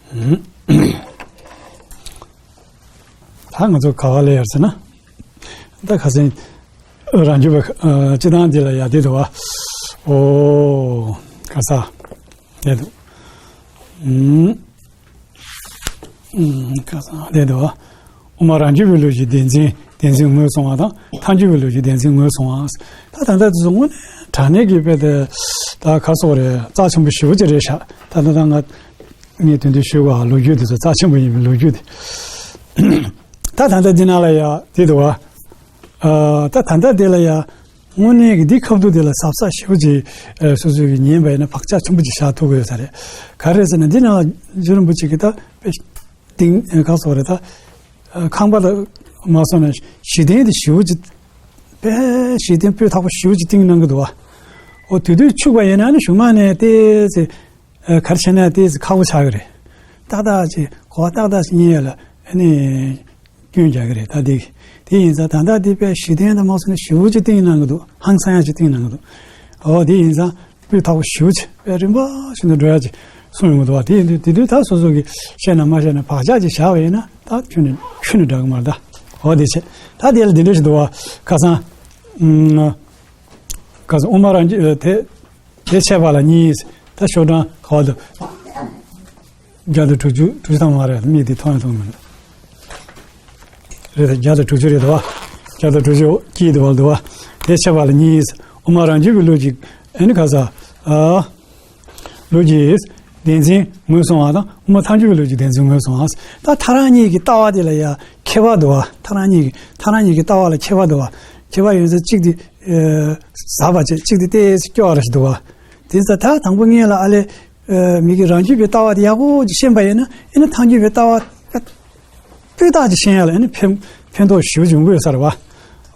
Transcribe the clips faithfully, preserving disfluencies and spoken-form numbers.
ད་ང་ཚོ་ག་བ་ལ་ཡར་ཟེར་ན། ད་ཁ་སང་རང་རྒྱུད་པའི་ཨ་སྤྱི་བཏང་འདི་ལ་ཡ་དེ་འདུག་བ། ཨོ། ག་ས། དེ་འདུག་ཨུམ། ཨུམ། ག་ས་དེ་འདུག་བ། དབུ་མ་རང་རྒྱུད་པའི་ལུགས་ཀྱི་བདེན་འཛིན། བདེན་འཛིན་ངོས་བཟུང་བ་དང་ཐལ་འགྱུར་བའི་ལུགས་ཀྱི་བདེན་འཛིན་ངོས་བཟུང་བ། ད་ད་ལྟ་དེ་ཚོ་དངོས་གནས་དྲང་གནས་ཀྱི་དཔེ་དེ་ད་ག་སོགས་རེད། རྩ་ཆེན་པོ་ཞེ་པོ་ཅིག་རེད་ཤག་ད་ད་ད་ང་ངས་དོན་དུ་ཞུ་དགོས། ལོ་རྒྱུས་དེ་ཚོ་རྩ་ཆེན་པོ་ཡིན་པའི་ལོ་རྒྱུས་དེ། ད་ད་ལྟ་འདི་ནང་ལ་ཡ་དེ་འདུག་བ། ཨ། ད་ད་ལྟ་དེ་ལ་ཡ། དངོས་གནས་ཀྱི་འདི་ཁ་ཐུག་དེ་ལ་གཟབ་གཟབ་ཞེ་པོ་ཅིག་ཨ། སོ་སོ་གིས་ཉན་པ་ཡིན་ན་བག་ཆགས་ཆེན་པོ་ཅིག་བཞག་ཐུབ་ཀྱི་ཡོད་ས་རེད། ག་རེ་ཟེར་ན་འདི་ནང་ལ་རྗེ་རིན་པོ་ཆེ་གིས་ད་དཔེ་གཏིང་ག་སོགས་རེད་ད། ཨ། ཁང་པ་ལ་མ་སོང་ན་གཞི་རྟེན་དེ་ཞེ་པོ་ཅིག་དཔེ་གཞི་རྟེན་སྤུས་དག་པོ་ཞེ་པོ་ཅིག་བཏིང་གནང་གི་འདུག་བ། འོ་དེ་དུས་འཁྱུག་པ་ཡིན་ན་ནི་གཞུག་མ་ནས་ཏོག་ཙམ། ཨ། ག་རེ་བྱས་ན་ཏོག་ཙམ་ཁག་པོ་ཆགས་ཀྱི་རེད། ཏག་ཏག་ཅིག་གོ་བ་ཏག་ཏག་ཅིག་རྙེད་ཡ་ལ་ཨ་ནི་སྐྱོན་རྒྱག་གི་རེད། ད་དེ་དེ་ཡིན་ཙང་ད་ལྟ་དེ་དཔེ་གཞི་རྟེན་དང་མ་སོང་ན་ཞེ་པོ་ཅིག་བཏིང་གནང་གི་འདུག་ཧང་སང་ཡ་ཅིག་བཏིང་གནང་གི་འདུག་འོ་དེ་ཡིན་ཙང་སྤུས་དག་པོ་ཞེ་པོ་ཅིག་དཔེ་རིམ་པ་བཞིན་དུ་འགྲོ་ཡ་ཅིག་གསུངས་ཡོང་གི་འདུག་བ། དེ་ཡིན་དུས་དེ་དུས་ད་སོ་སོ་གིས་བཤད་ན་མ་བཤད་ན་བག་ཆགས་ཅིག་བཞག་པ་ཡིན་ན་ད་ཁྱོན་ནས་ཁྱོན་ནས་འགྲིག་གི་མ་རེད་ད། འོ་དེ་བྱས་ད་དེ་ལ་འདི་འདྲ་ཞིག་འདུག་བ། ཁ་སང་། ཁ་སང་དབུ་མ་རང་རྒྱུད་དེ། དེ་འཆད་པ་ལ་གཉིས། ད་ཤོག་གྲངས་ག་བ་དུ། བརྒྱ་དང་དྲུག་ཅུ་དྲུག་ཅུ་ཐམ་པ་མ་རེད། མིག་འདི་མཐོང་ཡང་མཐོང་མི་འདུག་རེད་ད། བརྒྱ་དང་དྲུག་ཅུ་རེད་དོ། བརྒྱ་དང་དྲུག་ཅུ་གཅིག་འདུག་བ་འདུག་བ། དེ་འཆད་པ་ལ་གཉིས། དབུ་མ་རང་རྒྱུད་པའི་ལུགས་ཀྱི་ཨ་ནི་ག་ས། ཨ། ལུགས་ཀྱི་བདེན་འཛིན་ངོས་བཟུང་བ་དང་དབུ་མ་ཐལ་འགྱུར་བའི་ལུགས་ཀྱི་བདེན་འཛིན་ངོས་བཟུང་བ། ད་ཐལ་རང་གཉིས་ཀྱི་ལྟ་བ་དེ་ལ་ཡང་ཁྱད་པར་འདུག་བ། ཐལ་རང་གཉིས་ཀྱི་ཐལ་རང་གཉིས་ཀྱི་ལྟ་བ་ལ་ཁྱད་པར་འདུག་བ། ཁྱད་པར་ཡོད་ཚད་གཅིག་དེ། ཨ། ཟབ་པ་བྱས། གཅིག་དེ་ཏོག་ཙམ་སྐྱོ་བ་ར་ཞིག་འདུག་བ། དེ་ཚོ་ད་དང་པོ་ངས་ལ་ཨ་ལས། ཨ། མི་གི་རང་རྒྱུད་པའི་ལྟ་བ་དེ་ཡག་པོ་ཅིག་ཤེས་པ་ཡིན་ན་ཨེ་ནི་ཐལ་འགྱུར་བའི་ལྟ་བ་སྤུས་དག་ཅིག་ཤེས་ཡ་ལ་ཨེ་ནི་ཕན་ཕན་ཐོགས་ཞེ་པོ་ཅིག་ཡོང་གི་ཡོད་ས་རེད་བ།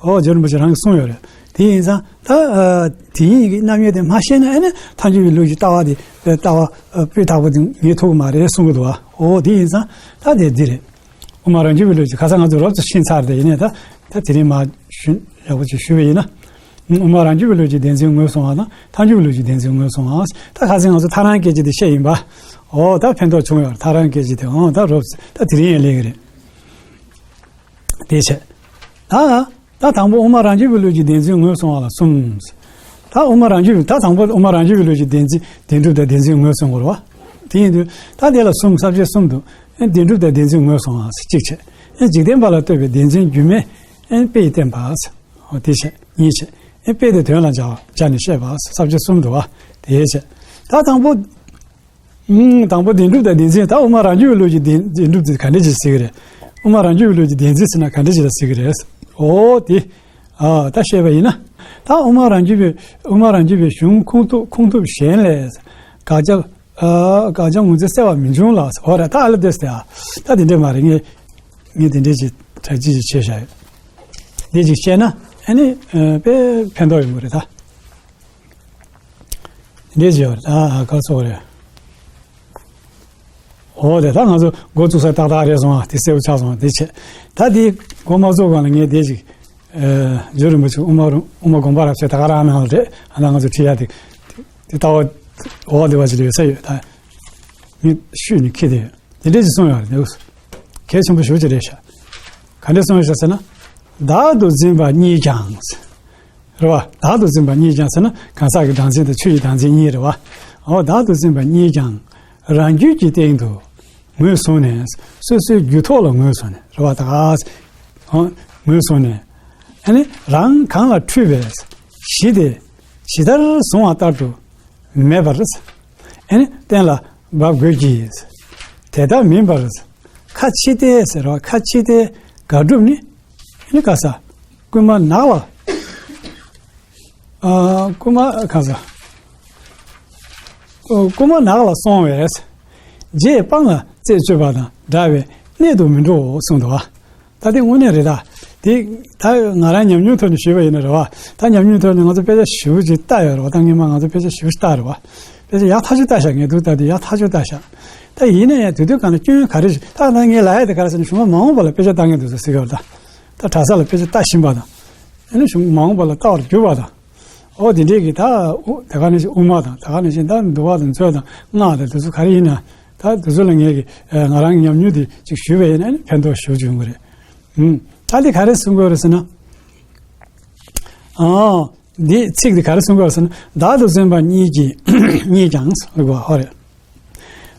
ཨོ་རྗེ་རིན་པོ་ཆེ་རང་གིས་གསུངས་ཡོད་རེད། དེ་ཡིན་ཙང་ད། ཨ། དེ་ཉིད་ཀྱི་རྣམ་དབྱེ་དེ་མ་ཤེས་ན་ཨེ་ནི་ཐལ་འགྱུར་བའི་ལུགས་ཀྱི་ལྟ་བ་དེ་ལྟ་བ་སྤུས་དག་པོ་དེ་ངེས་ཐུབ་ཀྱི་མ་རེད་གསུང་གི་འདུག་བ། ཨོ་དེ་ཡིན་ཙང་ད་དེ་འདི་རེད། དབུ་མ་རང་རྒྱུད་པའི་ལུགས་ཀྱི་ཁ་སང་ང་ཚོ་རོབ་ཙམ་ཕྱིན་ཚར་དེ་ཡིན་ནའི་ད་ད་དེ་རིང་མ་ཞུ་ཡག་པོ་ཅིག་ཞུས་པ་ཡིན་ན། དབུ་མ་རང་རྒྱུད་པའི་ལུགས་ཀྱི་བདེན་འཛིན་ངོས་བཟུང་བ་དང་ཐལ་འགྱུར་བའི་ལུགས་ཀྱི་བདེན་འཛིན་ངོས་བཟུང་བ། ད་ཁ་སང་ང་ཚོ་ཐལ་རང་སྐད་ཅིག་དེ་བཤད་ཡིན་པ། འོ་ད་ཕན་ཐོགས་བྱུང་ཡོད། ཐལ་རང་སྐད་ཅིག་དེ་འོ་ད་རོབ་ཙམ་ད་དེ་རིང་ཡང་ལེགས་ཀྱི་རེད། དེ་བྱས། ད། ད་དང་པོ་དབུ་མ་རང་རྒྱུད་པའི་ལུགས་ཀྱི་བདེན་འཛིན་ངོས་བཟུང་བ་ལ་གསུམ། ད་དབུ་མ་རང་རྒྱུད་པའི་ད་དང་པོ་དབུ་མ་རང་རྒྱུད་པའི་ལུགས་ཀྱི་བདེན་འཛིན་བདེན་གྲུབ་དང་བདེན་འཛིན་ངོས་བཟུང་དགོས་རེད་བ། དེ་ཡིན་དུས་ད་དེ་ལ་གསུམ་ས་བཅད་གསུམ་དུ་ཨེ་བདེན་གྲུབ་དང་བདེན་འཛིན་ངོས་བཟུང་བ་གཅིག་བྱས། ཨེ་འཇིག་རྟེན་པ་ལ་ལྟོས་པའི་བདེན་འཛིན་སྒྱུ་མས་ཨེ་དཔེ་ཡིས་བསྟན་པ། འོ་དེ་བྱས་གཉིས་བྱས། ཨེ་དཔེ་དེ་དོན་ལ་སྦྱར་བ་སྦྱར་ནས་བཤད་པ་ས་བཅད་གསུམ་དུ་བ་དེ་བྱས། ད་དང་པོ། ཨུམ། དང་པོ་བདེན་གྲུབ་དང་བདེན་འཛིན། ད་དབུ་མ་རང་རྒྱུད་པའི་ལུགས་ཀྱི་བདེན་བདེན་གྲུབ་དེ་ག་འདྲ་ཅིག་ཟེར་གི་རེད། དབུ་མ་རང་རྒྱུད་པའི་ལུགས་ཀྱི་བདེན་འཛིན་ཟེར་ན་ག་འདྲ་ཅིག་ལ་ཟེར་གི་རེད། འོ་དེ། ཨ། ད་བཤད་པ་ཡིན་ན། ད་དབུ་མ་རང་རྒྱུད་པའི་དབུ་མ་རང་རྒྱུད་པའི་གཞུང་ཁུངས་ཐུབ་ཁུངས་ཐུབ་གཞན་ལས། དགག་བྱ། ཨ། དགག་བྱ་ངོས་འཛིན་གསལ་བ་མི་འབྱུང་ལ། འོ་རེད་ད་ཨ་ལ་དེ་སྟེ་ཨ། ད་དེ་འདྲས་མ་རེད། ངས་ངས་དེ་འདྲས་ཅིག་གྲ་སྒྲིག་ཅིག་བྱས་བཞག་ཡོད། འདི་ཅིག་བཤད་ན་ཨ་ནི་དཔེ་ཕན་ཐོགས་ཡོང་གི་རེད་ད། འདི་བྱས་པ་རེད། ཨ། ག་ཚོད་རེད། འོ་དེ་ད་ང་ཚོ་འགོ་བཙུགས་ས་ཏག་ཏག་རེད་སོང་ཨ། དེ་གསལ་པོ་ཆགས་སོང་། དེ་བྱས་ད་དེ་འགོ་མ་བཙུགས་གོང་ལ་ངས་དེ་ཅིག་ཨ། རྗེ་རིན་པོ་ཆེ་དབུ་མ་རུ་དབུ་མ་དགོངས་པ་རབ་བཤད་ད་ག་རང་གནང་བ་རེད། ཨ་ད་ང་ཚོ་བྲིས་ཡ་དེ་དེ་ལྟ་བ་འོ་དེ་བ་ཅིག་ཡོད་ས་ཡོད་ད། མི་ཤུད་ནས་ཁྱེར་དེ་ཡོད། དེ་འདྲས་ཅིག་གསུངས་ཡོད་རེད། གལ་ཆེན་པོ་ཞེ་པོ་ཅིག་རེད་ཤག་ག་འདྲས་གསུངས་ཡོད་ཤག་ཟེར་ན། བདག་ཏུ་འཛིན་པ་གཉིས་ཀྱང་། རེད་བ། བདག་ཏུ་འཛིན་པ་གཉིས་ཀྱང་ཟེར་ན་གང་ཟག་གི་བདག་འཛིན་དང་ཆོས་ཀྱི་བདག་འཛིན་གཉིས་རེད་བ། འོ་བདག་ཏུ་འཛིན་པ་གཉིས་ཀྱང་རང་རྒྱུད་ཀྱི་སྟེང་དུ་ངོས་བཟུང་ནས་སོ་སོའི་རྒྱུད་ཐོག་ལ་ངོས་བཟུང་ནས་རེད་བ། ད་ག་ངོས་བཟུང་ནས་ཨ་ནི་རང་གང་ལ་འཁྲུལ་པའི་གཞི་དེ་ཇི་ལྟར་བཟུང་བ་ལྟར་དུ་མེད་པར་ཨ་ནི་གཏན་ལ་དབབ་དགོས་ཀྱི། དེ་ལྟར་མིན་པར་ཁ་ཕྱི་ལྟའི་ཟེར་བ་ཁ་ཕྱི་ལྟའི་དགག་སྒྲུབ་ནི་ཨ་ནི་ག་ས་རྐུན་མ་ནགས་ལ། ཨ། རྐུན་མ་ག་ས། རྐུན་མ་ནགས་ལ་སོང་བས། རྗེས་སྤང་ལ་རྩད་གཅོད་པ་དང་འདྲ་བའི་གནད་དུ་མི་འགྲོའོ་གསུངས་འདུག་བ། ད་དེ་དངོས་གནས་རེད་ད། དེ་ད་ང་རང་ཉམས་མྱོང་ཐོག་ནས་ཞུས་པ་ཡིན་ན་རེད་བ། ད་ཉམས་མྱོང་ཐོག་ནས་ང་ཚོ་དཔེ་ཆ་ཞེ་པོ་ཅིག་ལྟ་ཡོད་རེད་བ། ད་སྔོན་མ་ང་ཚོ་དཔེ་ཆ་ཞེ་པོ་ཅིག་ལྟ་རེད་བ། དཔེ་ཆ་ཡག་ཐག་ཆོད་ལྟ་ཤག་ངས་འདུག་ད་དེ་ཡག་ཐག་ཆོད་ལྟ་ཤག་ད་ཡིན་ན་ཡང་དེ་དུས་གང་ལ་སྐྱོན་ག་རེ་ཞིག་ད་ད་ངས་ལབ་ཡ་དེ་ག་རེ་ཟེར་ན་གཞུག་མ་མ་འོངས་པ་ལ་དཔེ་ཆ་ལྟ་མཁན་དེ་ཚོ་ཟེར་གི་ཡོད་རེད་ད། ད་གྲྭ་ས་ལ་དཔེ་ཆ་ལྟ་བཞིན་པ་དང་། ཨ་ནི་གཞུག་མ་འོངས་པ་ལ་ལྟ་བར་འགྱུར་བ་དང་། ཨོ་དེ་འདྲས་ཀྱི་ད་དེ་ག་ནས་ཅིག་དབུ་མ་དང་དེ་ག་ནས་ཅིག་ད་འདུལ་བ་དང་མཛོད་དང་སྔགས་དང་དེ་ཚོ་ག་རེ་ཡིན་ན་ད་ ད་དེ་ཚོ་ལ་ངས་ཀྱི་ང་རང་གི་ཉམས་མྱོང་དེ་ཅིག་ཞུས་པ་ཡིན་ན་ནི་ཕན་ཐོགས་ཞེ་པོ་ཅིག་ཡོང་གི་རེད། ཨུམ། ད་འདི་ག་རེ་གསུང་དགོས་རེད་ཟེར་ན། ཨོ། འདི་ཚིག་འདི་ག་རེ་གསུང་དགོས་ཟེར་ན། བདག་ཏུ་འཛིན་པ་གཉིས་ཀྱིས་གཉིས་ཀྱང་ལ་གོ་ཧོ་རེད།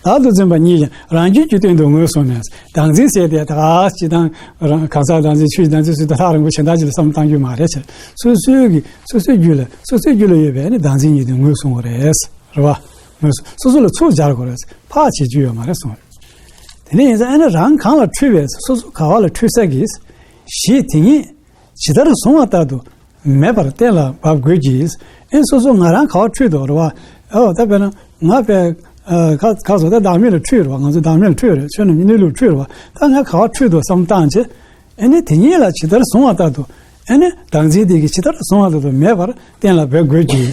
བདག་ཏུ་འཛིན་པ་གཉིས་ཀྱང་རང་རྒྱུད་ཀྱི་སྟེང་དུ་ངོས་བཟུང་ནས། བདག་འཛིན་ཟེར་དེ་ད་ག་སྤྱི་བཏང་རང་གང་ཟག་བདག་འཛིན་ཆོས་ཀྱི་བདག་འཛིན་ཟེར་དེ་ཐག་རིང་པོ་གཞན་དག་ཅིག་ལ་བསམ་བློ་གཏང་རྒྱུ་མ་རེད་ཟེར། སོ་སོའི་གི་སོ་སོའི་རྒྱུད་ལ་སོ་སོའི་རྒྱུད་ལ་ཡོད་པའི་ནི་བདག་འཛིན་གཉིས་དེ་ངོས་བཟུང་དགོས་རེད། རེད་བ། ངོས་བཟུང་། སོ་སོ་ལ་ཚུར་སྦྱར་དགོས་རེད། ཕར་བྱེད་རྒྱུ་ཡོད་མ་རེད་གསུངས་རེད། དེ་ནས་ཡིན་ཙང་ཨ་ནི་རང་གང་ལ་འཁྲུལ་བས། སོ་སོ་ག་བ་ལ་འཁྲུལ་ས་གི་གཞི་དེ་ཉིད་ཇི་ལྟར་བཟུང་བ་ལྟར་དུ་མེད་པར་གཏན་ལ་དབབ་དགོས་ཀྱི། ཨེ་སོ་སོ་ང་རང་ག་བ་འཁྲུལ་འདུག་རེད་བ། ཨོ་ད་དཔེར་ན་ང་དཔེ་ཁ་ཁ་བཟོ་ད་བདག་མེད་ལ་འཁྲུལ་རེད་བ། ང་ཚོ་བདག་མེད་ལ་འཁྲུལ་རེད། ཆོས་རྣམས་གནས་ལུགས་འཁྲུལ་རེད་བ། ད་ང་ག་བ་འཁྲུལ་འདུག་བསམ་བཏང་བྱས། ཨེ་ནི་དེ་ཉིད་ལ་ཇི་ལྟར་བཟུང་བ་ལྟར་དུ། ཨེ་ནི་བདག་འཛིན་དེ་གིས་ཇི་ལྟར་བཟུང་བ་ལྟར་དུ་མེད་པར་གཏན་ལ་འབེབས་དགོས་ཀྱི།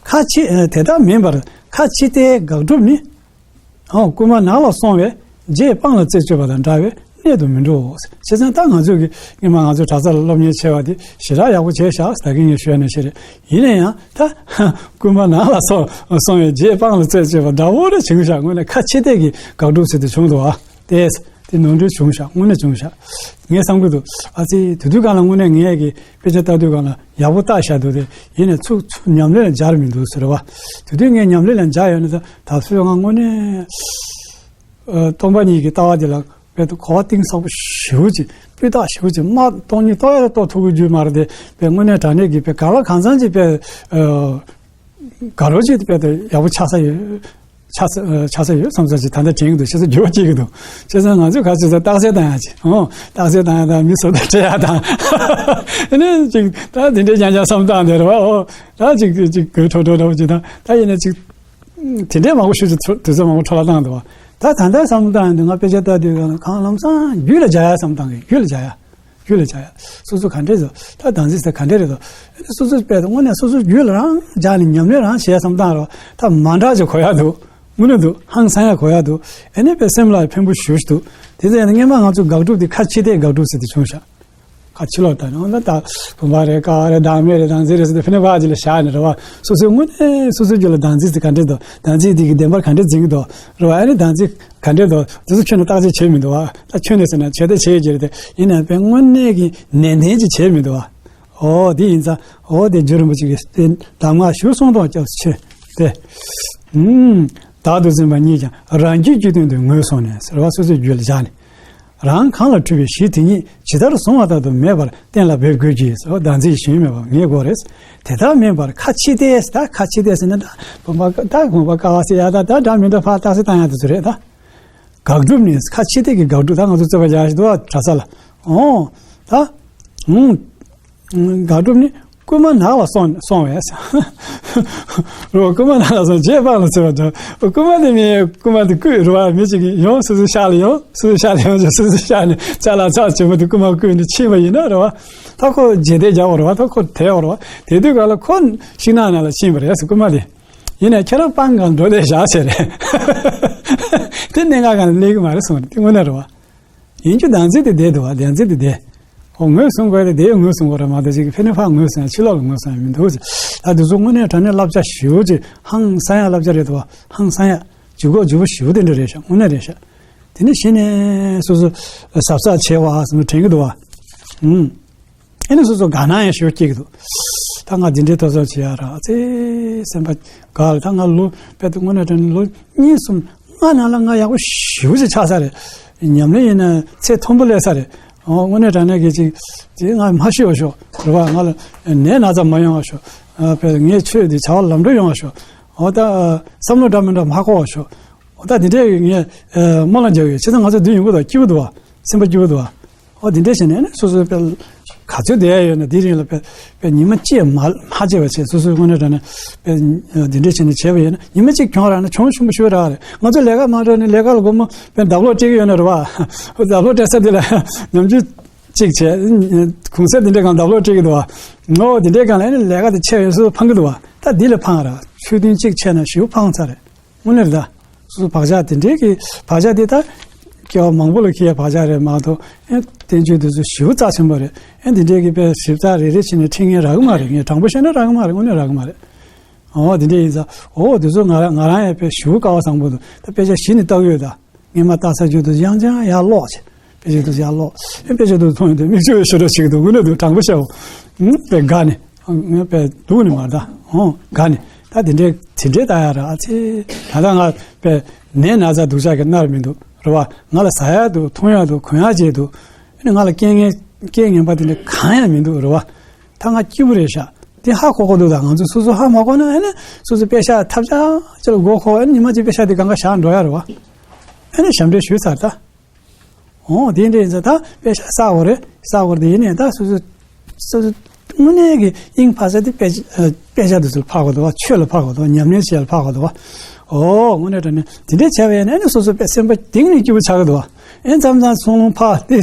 ཁ་ཕྱི་དེ་ལྟར་མིན་པར་ཁ་ཕྱི་ལྟའི་དགག་སྒྲུབ་ནི། ཨང་རྐུན་མ་ནགས་ལ་སོང་བས་རྗེས་སྤང་ལ་རྩད་གཅོད་པ་དང་འདྲ་བའི་གནད་དུ་མི་འགྲོ། བྱས་ཙང་ད་ང་ཚོས་ཀྱི་སྔོན་མ་ང་ཚོ་གྲྭ་ས་ལ་སློབ་གཉེར་བྱས་པ་དེ་ཞེ་དྲག་ཡག་པོ་བྱས་ཤག་ད་གིན་ངས་ཞུས་ནས་ཤེས་རེད། ཡིན་ན་ཡང་ད་རྐུན་མ་ནགས་ལ་སོང་སོང་བས་རྗེས་སྤང་ལ་རྩད་གཅོད་པ་འདྲ་བོ་རེ་བྱུང་ཤག་དངོས་གནས་ཁ་ཕྱི་ལྟས་ཀྱི་དགག་སྒྲུབ་ཟེར་དེ་བྱུང་འདུག་ཨ། ཏེས། དེ་ནོར་འཁྲུལ་བྱུང་ཤག་དངོས་གནས་བྱུང་ཤག་ངས་བསམ་གྱི་འདུག་ཨ་ཙི་དེ་དུས་སྒང་ལ་དངོས་གནས་ངས་ཀྱི་དཔེ་ཆ་ལྟ་དུས་སྒང་ལ་ཡག་པོ་བལྟས་བཞག་འདུག་དེ་ཡིན་ནས་ཚུར་ཚུར་ཉམས་ལེན་ལ་སྦྱར་མི་འདུག་ཟེར་བ། དེ་དུས་ངས་ཉམས་ལེན་ལ་སྦྱར་ཡོད་ན་ད་ད་གཟོད་ང་དངོས་གནས་ཨ་སྟོང་པ་ཉིད་ཀྱི་ལྟ་བ་དེ་ལ་དཔེ་དུ་གོ་བ་གཏིང་ཟབ་པོ་ཞེ་པོ་ཅིག་སྤུས་དག་ཞེ་པོ་ཅིག་མ་གཏོང་ཉིད་གཏོང་ཡ་ལ་གཏོང་ཐུབ་ཀྱི་རྒྱུ་མ་རེད་དེ། དཔེ་དངོས་གནས་དྲང་གནས་ཀྱི་དཔེ་གང་ལ་གང་འཚམ་ཅིག་དཔེ་ཨ། དགའ་རབ་ཅིག་དཔེ་དེ་ཡག་པོ་ཆགས་ས་ཡོད། ཆགས་ས་ཆགས་ས་ཡོད་བསམ་ས་ཅིག་ད་ལྟ་དྲན་གྱི་འདུག་བྱས་ཙང་འགྱུར་བ་སྐྱེ་གི་འདུག་བྱས་ཙང་ང་ཚོས་ག་ཚོད་ཙམ་རྟགས་གསལ་བཏང་ཡག་ཅིག་ཨོ་རྟགས་གསལ་བཏང་ཡག་དང་མི་བཟོ་ལྟ་སྤྲད་ཡག་དང་། ཨ་ནི་ཅིག་ད་དེ་འདྲའི་རྐྱང་རྐྱང་བསམ་བཏང་བསྡད་རེད་བ། ཨོ་ད་ཅིག་ཅིག་དགོད་བྲོ་བྲོ་འདྲ་བོ་ཅིག་དང་ད་ཡིན་ན་ཅིག་དེ་འདྲའི་མང་པོ་ཞུ་ཅིག་དུས་ཚོད་མང་པོ་འཕྲོ་བརླག་བཏང་འདུག་བ། ད་ད་ལྟ་བསམ་བཏང་ཡག་འདུག་ང་དཔེ་ཆ་ལྟ་དུས་གང་ལམ་སང་རྒྱུད་ལ་སྦྱར་ཡག་བསམ་བཏང་གི་རྒྱུད་ལ་སྦྱར་ཡག་རྒྱུད་ལ་བྱ་ཡ། སོ་སོ་ག་འདྲས་བཟོ། ད་བདག་འཛིན་ཟེར་ག་འདྲས་རེད་དོ། སོ་སོ་དཔེ་དངོས་གནས་སོ་སོ་རྒྱུད་ལ་རང་སྦྱར་ནས་ཉམས་ལེན་རང་བྱེད་ཡ་བསམ་སྟངས་རོ། ད་མ་འདྲ་ཅིག་གོ་ཡ་འདུག་དངོས་གནས་འདུག་ཧང་སང་ཡ་གོ་ཡ་འདུག་ཨེ་ནས་དཔེ་སེམས་ལ་ཕན་པོ་ཞུ་ཞུ་འདུག་དེ་ཚོ་ཡིན་ན་སྔོན་མ་ང་ཚོ་དགག་སྒྲུབ་དེ་ཁ་ཕྱི་ལྟའི་དགག་སྒྲུབ་ཟེར་དེ་བྱུང་ཤག་ཁ་ཕྱི་ལོག་ལྟ་ནས་འོ་ན་ད་བུམ་པ་རེད་ཀ་བ་རེད་བདག་མེད་རེད་བདག་འཛིན་རེད་ཟེར་དེ་ཕི་ནས་བ་ཅིག་ལ་བཞག་ནས་རེད་བ། སོ་སོའི་དངོས་གནས་སོ་སོའི་རྒྱུད་ལ་བདག་འཛིན་དེ་ག་འདྲས་འདུག་བདག་འཛིན་དེ་གི་བདེན་པར་ག་འདྲས་འཛིན་གི་འདུག་རེད་བ། ཨེ་ནས་བདག་འཛིན་ག་འདྲས་འདུག་དེ་ཚོ་ཁྱོན་ནས་བརྟག་དཔྱད་བྱེད་མི་འདུག་བ། ད་ཁྱོན་ནས་ཟེར་ན་བྱེད་དེ་བྱེད་ཀྱི་རེད་དེ་ཡིན་ནའི་དཔེ་དངོས་གནས་ཀྱི་ནན་ཏན་ཅིག་བྱེད་མི་འདུག་བ། ཨོ་དེ་ཡིན་ཙང་ཨོ་དེ་རྒྱུ་རིན་པོ་ཆེ་གི་གདམས་ངག་ཞུ་སོང་དང་སྐྱབས་སུ་མཆི། དེ་ཨུམ། བདག་ཏུ་འཛིན་པ་གཉིས་ཀྱང་རང་རྒྱུད་ཀྱི་སྟེང་དུ་ངོས་བཟུང་ནས་ཟེར་བ་སོ་སོའི་རྒྱུད་ལ་བཞག་ནས། རང་གང་ལ་འཁྲུལ་པའི་གཞི་དེ་ཉིད་ཇི་ལྟར་བཟུང་བ་ལྟར་དུ་མེད་པར་གཏན་ལ་འབེབས་དགོས་ཀྱི་ཟེར་བ་བདག་འཛིན་གཞན་མེད་པ་ངེས་དགོས་རེད། དེ་ལྟར་མིན་པར་ཁ་ཕྱི་ལྟས་ད་ཁ་ཕྱི་ལྟས་ཟེར་ན་ད་བུམ་པ་ད་བུམ་པ་ཀ་བ་ཟེར་ཡ་ད་ད་འདྲ་མི་འདྲ་ཕར་རྟགས་གསལ་བཏང་ཡ་དེ་ཚོ་རེད་ད། དགག་སྒྲུབ་ནི་ཁ་ཕྱི་ལྟས་ཀྱི་དགག་སྒྲུབ་ད་ང་ཚོ་རྩོད་པ་རྒྱག་བཞིན་འདུག་བ་གྲྭ་ས་ལ། ཨོ། ད། ཨུང་། དགག་སྒྲུབ་ནི་རྐུན་མ་ནགས་ལ་སོང་སོང་བས། རོ་རྐུན་མ་ནགས་ལ་སོང་རྗེས་དཔང་ལ་བརྩི་བ་འདྲ། རྐུན་མ་དེ་མི་རྐུན་མ་དེ་རྐུས་རོ་བ་མི་གཅིག་ཡོང་སོ་སོའི་ཤག་ལ་ཡོང་སོ་སོའི་ཤག་ལ་ཡོང་ཅིག་སོ་སོའི་ཤག་ནས་ཅ་ལག་ཚགས་ཆེན་པོ་དེ་རྐུན་མ་རྐུས་ནས་ཕྱིན་པ་ཡིན་ན་རོ་བ། ད་ཁོ་རྗེས་འདེད་རྒྱག་པ་རོ་བ་ད་ཁོ་དེད་པ་རོ་བ་དེ་དུས་ག་ལ་ཁོ་ཤིང་ནགས་ནང་ལ་ཕྱིན་པ་རེད་ཟེར་རྐུན་མ་དེ། ཡིན་ནའི་ཁྱེད་རང་སྤང་གང་འགྲོ་ལས་བཞག་ཟེར་རེད། དེ་གནད་འགག་གང་ལ་གནས་ཀྱི་མ་རེད་གསུངས་རེད་དེ་དངོས་གནས་རེད་བ། ཡིན་རྒྱུ་བདག་འཛིན་དེ་བསྡད་འདུག་བ་བདག་འཛིན་དེ་བསྡད། ཨོ་ངོས་བཟུང་དགོས་རེད་དེ་ངོས་བཟུང་དགོས་རེད་མ་གཏོགས་ཅིག་ཕན་ནི་ཕར་ངོས་བཟུང་ཡ་ཕྱི་ལོགས་ལ་ངོས་བཟུང་ཡ་མི་འདུག་ད་དེ་ཚོ་དངོས་གནས་དྲང་གནས་བསླབ་བྱ་ཞེ་པོ་ཅིག་ཧང་སང་ཡ་བསླབ་བྱ་རེད་འདུག་བ་ཧང་སང་ཡ་ལྗིད་ཁོག་ལྗིད་པོ་ཞེ་པོ་དེ་འདྲ་རེད་ཤག་དངོས་གནས་རེད་ཤག་དེ་ནས་གཞི་ནས་སོ་སོ་གཟབ་གཟབ་བྱེད་བ་ཟེར་ནས་དྲན་གྱི་འདུག་བ། ཨུམ། ཨེ་ནི་སོ་སོ་དགའ་སྣང་ཡང་ཞེ་པོ་སྐྱེ་གི་འདུག་ད་ང་འདི་འདྲའི་ཐོས་བསམ་བྱེད་ཡ་ར་ཚེ་སེམས་པ་དགའ་ལ་ད་ང་ལོ་དཔེ་དེ་དངོས་གནས་དྲང་གནས་ལོ་གཉིས་གསུམ་ལྔ་ནང་ལ་ང་ཡག་པོ་ཞེ་པོ་ཅིག་ཆགས་ས་རེད། ཉམས་ལེན་ཡིན་ན་ཚད་མཐོན་པོ་སླེབས་ས་རེད། ཨོ་དངོས་གནས་དྲང་གནས་ཀྱི་ཅིག་དེ་ང་མ་ཤི་བ་ཤོག་རེད་བ། ང་ལ་ནད་ན་ཚ་མ་ཡོང་བ་ཤོག་ཨ་དཔེ་ངའི་ཆོས་འདི་བྱ་བ་ལམ་འགྲོ་ཡོང་བ་ཤོག་ཨོ་ད་བསམ་བློ་འདྲ་མི་འདྲ་མ་འཁོར་བ་ཤོག་ཨོ་ད་དེ་འདྲའི་ངས་སྨོན་ལམ་རྒྱག་ཡོད། བྱས་ཙང་ང་ཚོ་འདི་ཡོང་གི་འདུག་སྐྱིད་པོ་འདུག་བ། སེམས་པ་སྐྱིད་པོ་འདུག་བ། ཨོ་དེ་འདྲས་བྱས་ནས་ནི་སོ་སོའི་དཔེ་ག་ཚོད་བསྡད་ཡ་ཡོད་ན་དེའི་རིང་ལ་དཔེ་དཔེ་ཉི་མ་གཅིག་མ་མ་བརྗེད་པ་བྱས་སོ་སོའི་དངོས་གནས་དྲང་གནས་དཔེ་དེ་འདྲས་བྱས་ནས་བྱས་པ་ཡིན་ན་ཉི་མ་གཅིག་གྱོང་རག་ན་གྱོང་ཆེན་པོ་ཞེ་པོ་རག་རེད། ང་ཚོ་ལས་ཀ་མ་འགྲོ་ནས་ལས་ཀ་ལ་སྒོར་མོ་དཔེ་ལྡབ་ལོག་སྤྲད་ཀྱི་ཡོད་ན་རེད་བ། ལྡབ་ལོག་སྤྲད་ས་དེ་ལ་ཉམས་རྒྱུ་གཅིག་བྱས་གུང་སེང་དེ་འདྲས་སྒང་ལྡབ་ལོག་སྤྲད་ཀྱི་འདུག་བ། ངོ་དེ་འདྲས་སྒང་ལ་ནི་ལས་ཀ་དེ་ཆེ་ཡོད་སོ་སོ་ཕངས་ཀྱི་འདུག་བ། ད་འདི་ལ་ཕངས་ར་ཆོས་ཐུན་གཅིག་ཆད་ན་ཞེ་པོ་ཕངས་ཚར་རེད། དངོས་གནས་རེད་ད། སོ་སོ་བག་ཆགས་དེ་འདྲའི་གི་བག་ཆགས་དེ་ད་སྐྱེ་བ་མང་པོ་ལ་འཁྱེར་ཡ་བག་ཆགས་རེད་མ་གཏོགས་ཨེ་བསྟན་བཅོས་དེ་ཚོ་ཞེ་པོ་རྩ་ཆེན་པོ་རེད། ཨེ་འདི་འདྲའི་གི་དཔེ་ཞིབ་ཚགས་རེ་རེ་བྱས་ནས་ཁྲིད་མཁན་རག་གི་མ་རེད། ངས་དྲང་པོ་བཤད་ན་རག་གི་མ་རེད། དངོས་གནས་རག་གི་མ་རེད། ཨོ་དེ་འདྲ་ཡིན་ཙང་ཨོ་དེ་ཚོ་ང་ང་རང་ཡང་དཔེ་ཞེ་པོ་སྐལ་བ་བཟང་པོ་འདུག་ད་དཔེ་ཆ་གཞི་ནས་ལྟ་གི་ཡོད་ད། སྔས་མ་ལྟ་ས་རྒྱུ་དུ་ཡང་ཅང་ཡར་ཀློག་བྱས། དཔེ་ཆ་དུ་ཡར་ཀློག་ཨེ་དཔེ་ཆ་དུ་མཐོང་ཡོང་དུས་མིག་ཆུ་ཤོར་འགྲོ་ཞིག་འདུག་དངོས་གནས་འདུག་དྲང་པོ་བཤད་འོ། ཨུམ་དཔེ་དགའ་ནས། ཨ་ངས་དཔེ་སྡུག་ནས་མ་ད་ཨོ་དགའ་ནས། ད་དེ་འདྲའི་དེ་འདྲའི་ལྟ་ཡ་ར་ཨ་ཙི། ད་ལྟ་ང་དཔེ་ནད་ན་ཚ་སྡུག་ཅག་གི་མནར་མི་འདུག་རེད་བ། ང་ལ་ཟ་ཡ་འདུག་འཐུང་ཡ་འདུག་གོན་ཡ་བྱས་འདུག་ཨ་ནི་ང་ལ་རྐྱེན་ངན་རྐྱེན་ངན་པ་དེ་འདྲ་གང་ཡང་མི་འདུག་རེད་བ། ད་ང་སྐྱིད་པོ་རེད་ཤག་དེ་ཧ་གོ་གོ་འདུག་ད་ང་ཚོ་སོ་སོ་ཧ་མ་གོ་ན་ཨ་ནི་སོ་སོ་དཔེ་ཤག་ཐབས་ཆག་ཅིག་ལ་མགོ་འཁོར་ཨ་ནི་ཉི་མ་གཅིག་དཔེ་ཤག་དེ་གང་ག་བཞག་འགྲོ་ཡ་རེད་བ། ཨ་ནི་ཞབས་འདྲེན་ཞུས་ཚར་ད། ཨོ་དེ་འདྲ་ཡིན་ཙང་ད་དཔེ་ཆ་བསགས་དགོས་རེད། བསགས་དགོས་རེད་དེ་ཡིན་ནའི་ད་སོ་སོ་སོ་སོ་དངོས་གནས་ཀྱི་དབྱིངས་འཕགས་ས་དེ་དཔེ་ཆ་དཔེ་ཆ་དེ་ཚོ་ལ་ཕར་དགོས་འདུག་བ། ཆོས་ལ་ཕར་དགོས་འདུག་བ། ཉམས་ལེན་བྱེད་ཡ་ལ་ཕར་དགོས་འདུག་བ། ཨོ་དངོས་གནས་དྲང་གནས་དེ་འདྲ་བྱས་པ་ཡིན་ན་ཨ་ནི་སོ་སོ་དཔེ་སེམས་པ་གཏིང་ནས་སྐྱིད་པོ་ཆགས་ཀྱི་འདུག་བ། ཨེ་མཚམས་མཚམས་ཚོང་ལུང་ཕར་ཏེ་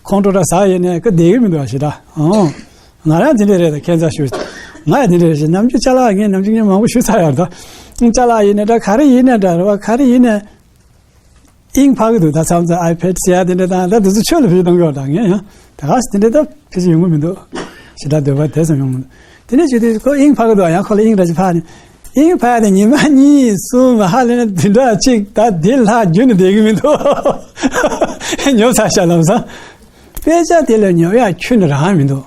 ཁོང་ཁྲོ་འདྲ་ཟ་ཡིན་ནའི་ཀ་བསྡད་ཀྱི་མི་འདུག་བ་ཞེ་དྲག་ཨོ། ང་རང་དེ་འདྲ་རེད་ད། ཁྱད་མཚར་ཞུ། ང་ཡང་དེ་འདྲ་རེད་ཞེ། ནམ་རྒྱུན་ཅ་ལག་ངས་ནམ་རྒྱུན་ངས་མང་པོ་ཞུས་ཚར་ཡོད་ད། ཅ་ལག་ཡིན་ནའི་འདྲ་ག་རེ་ཡིན་ནའི་འདྲ་རེད་བ། ག་རེ་ཡིན་ནའི། དབྱིངས་འཕགས་ཀྱི་འདུག་ད་མཚམས་མཚམས་ཨའི་པེ་ཌི་ཟེར་ཡ་དེ་འདྲ་དང་ད་དེ་ཚོ་ཆོས་ལ་བེད་གཏོང་གི་ཡོད་ད། ངས་ཡང་ད་ག་སེ་དེ་འདྲ་ད་ཕལ་ཆེར་ཡོང་གི་མི་འདུག་ཞེ་དྲག་འདོད་པ་དེ་ཙམ་ཡོང་གི་མི་འདུག་དེ་འདྲ་བྱེད་དུས་ཁོ་དབྱིངས་འཕགས་ཀྱི་འདུག་ཡང་ཁོ་ལ་དབྱིངས་འདྲ་ཅིག་འཕགས་ནས། དབྱིངས་འཕགས་ཡ་དེ་ཉི་མ་གཉིས་གསུམ་ཧ་ལས་ན་བདུན་ཕྲག་གཅིག་ད་དེ་ལྷག་རྒྱུན་ནས་བསྡད་ཀྱི་མི་འདུག་ཉོབ་ཚར་ཤག་ལམ་སང་། དཔེ་ཆ་དེ་ལ་ཉོབ་ཡ་ཁྱོན་ནས་རང་མི་འདུག་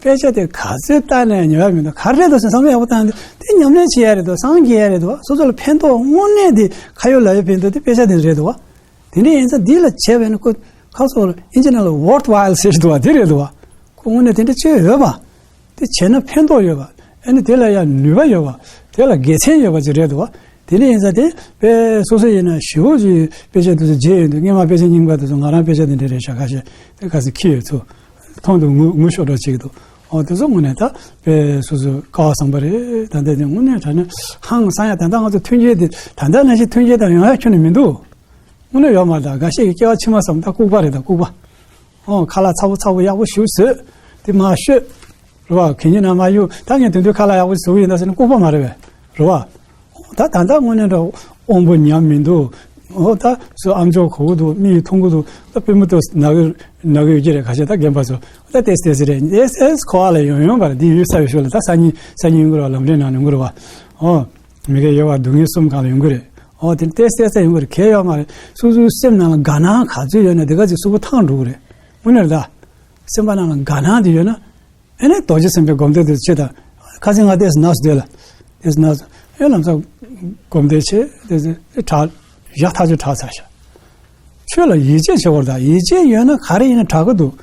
དཔེ་ཆ་དེ་ག་ཚོད་བལྟས་ནས་ཉོ་ཡ་མི་འདུག་ག་རེ་རེད་འདུག་ཟེར་བསམ་བློ་ཡག་པོ་བཏང་སྟེ་དེ་ཉམས་ལེན་བྱེད་ཡ་རེད་འདུག་སངས་རྒྱས་ཡ་རེད་འདུག་སོ་སོ་ལ་ཕན་ཐོགས་དངོས་གནས་དེ་ཁ་ཡོད་ལག་ཡོད་ཕན་ཐོགས་དེ་དཔེ་ཆ་དེ་རེད་འདུག་དེ་འདྲ་ཡིན་ཙང་འདི་ལ་བྱས་པས་ན་ཁོ་ཁ་སོགས་ལ་ཨིན་ཇི་ནང་ལ་worthwhile་ཟེར་འདུག་བ་དེ་རེད་འདུག་བ། ཁོ་དངོས་གནས་དེ་འདྲ་བྱས་ཡོད་པ། དེ་བྱས་ན་ཕན་ཐོགས་ཡོད་པ། ཨ་ནི་དེ་ལ་ཡང་ནུས་པ་ཡོད་པ། དེ་ལ་དགེ་མཚན་ཡོད་པ་ཅིག་རེད་འདུག་བ། དེ་འདྲ་ཡིན་ཙང་དེ་དཔེ་སོ་སོ་ཡིན་ན་ཞེ་པོ་ཅིག་དཔེ་ཆ་དེ་ཚོ་མཇལ་ཡོང་དུས་སྔས་མ་དཔེ་ཆ་རྙིང་པ་དེ་ཚོ་ང་རང་དཔེ་ཆ་དེ་འདྲ་རེད་ཤག་ཁ་ཤས་དེ་ག་ཚོད་འཁྱེར་ཡོད་ཚུལ་མཐོང་དུས་ངུ་ངུ་ཤོར་འགྲོ་ཅིག་འདུག་ཨོ་དེ་ཚོ་དངོས་གནས་ད་དཔེ་སོ་སོ་སྐལ་བ་བཟང་པོ་རེད། ད་ལྟ་དེ་དངོས་གནས་དྲང་གནས་ཧང་སང་ཡ། ད་ལྟ་ང་ཚོ་མཐུན་རྐྱེན་དེ་ད་ལྟ་ནང་བཞིན་མཐུན་རྐྱེན་དང་ཡོང་ཡ་ཁྱོན་ནས་མི་འདུག་དངོས་གནས་ཡོད་མ་རེད། ད་འགའ་ཤས་ཀྱི་སྐྱེ་བ་ཕྱི་མ་བསམ་ད་ལྐུགས་པ་རེད། ད་ལྐུགས་པ། ཨོ་ཁ་ལག་ཚ་པོ་ཚ་པོ་ཡག་པོ་ཞིག་བཟོས་དེ་མ་ཤོད། རེད་བ། གད་སྙིགས་ནང་མ་གཡུག་ད་ངས་དེ་དུས་ཁ་ལག་ཡག་པོ་བཟོ་གི་ཡིན་ད་ཟེར་ན་ལྐུགས་པ་མ་རེད་པས། རེད་བ། ད་ད་ལྟ་དངོས་གནས་འདྲ་དབང་པོ་ཉམས་མི་འདུག་ཨོ་ད་སུ་ཨམ་ཅོག་གོ་གི་འདུག་མིག་མཐོང་གི་འདུག་ད་པུས་མོ་ཏོ་ན་གི་ན་གི་ཡོད་ཀྱི་རེད། ཁ་ཤས་ད་རྒན་པ་ཚོ་ད་ཏེས་ཏེས་རེད། ཨེས་ཨེས་ཁོ་ཨ་ལ་ཡོང་ཡོང་བར་འདི་ཡུལ་ས་ཡོད་ཤོད་ལ་ད་སང་ཉིན་སང་ཉིན་ཡོང་གི་རེད་བ། ལམ་འདྲེན་ནང་ཡོང་གི་རེད་བ། ཨོ་མི་གེ་ཡོད་བ་སྡུག་བསྔལ་གསུམ་གང་ལ་ཡོང་གི་རེད། ཨོ་དེ་ཏེས་ཏེས་ཡོང་གི་རེད། གལ་ཡོད་མ་རེད། སོ་སོའི་སེམས་ནང་ལ་དགའ་སྣང་ག་ཚོད་ཡོད་ན་དེ་ག་ཚོད་གཟུགས་པོ་ཐང་འགྲོ་གི་རེད། དངོས་གནས་རེད་ད། སེམས་པ་ནང་ལ་དགའ་སྣང་དེ་ཡོད་ན། ཨེ་ནས་རྡོ་རྗེ་སེམས་དཔའི་སྒོམ་བཟླས་དེ་བྱེད་དང་། ཁ་སང་ང་ཏེས་ནགས་སུ་བསྡད་ལ། ཏེས་ནགས་སུ་ཨེ་ལམ་སང་སྒོམ་བཟླས་བྱེད་དེ་ཚེ་ཨེ་དྲག་ཡག་ཐག་ཆོད་དྲག་ཚར་ཤག་ཆོས་ལ་ཡིད་ཆེས་བྱེད་དགོས་རེད་ད། ཡིད་ཆེས་ཡོད་ན་ག་རེ་ཡིན་ན་དྲག་གི་འདུག་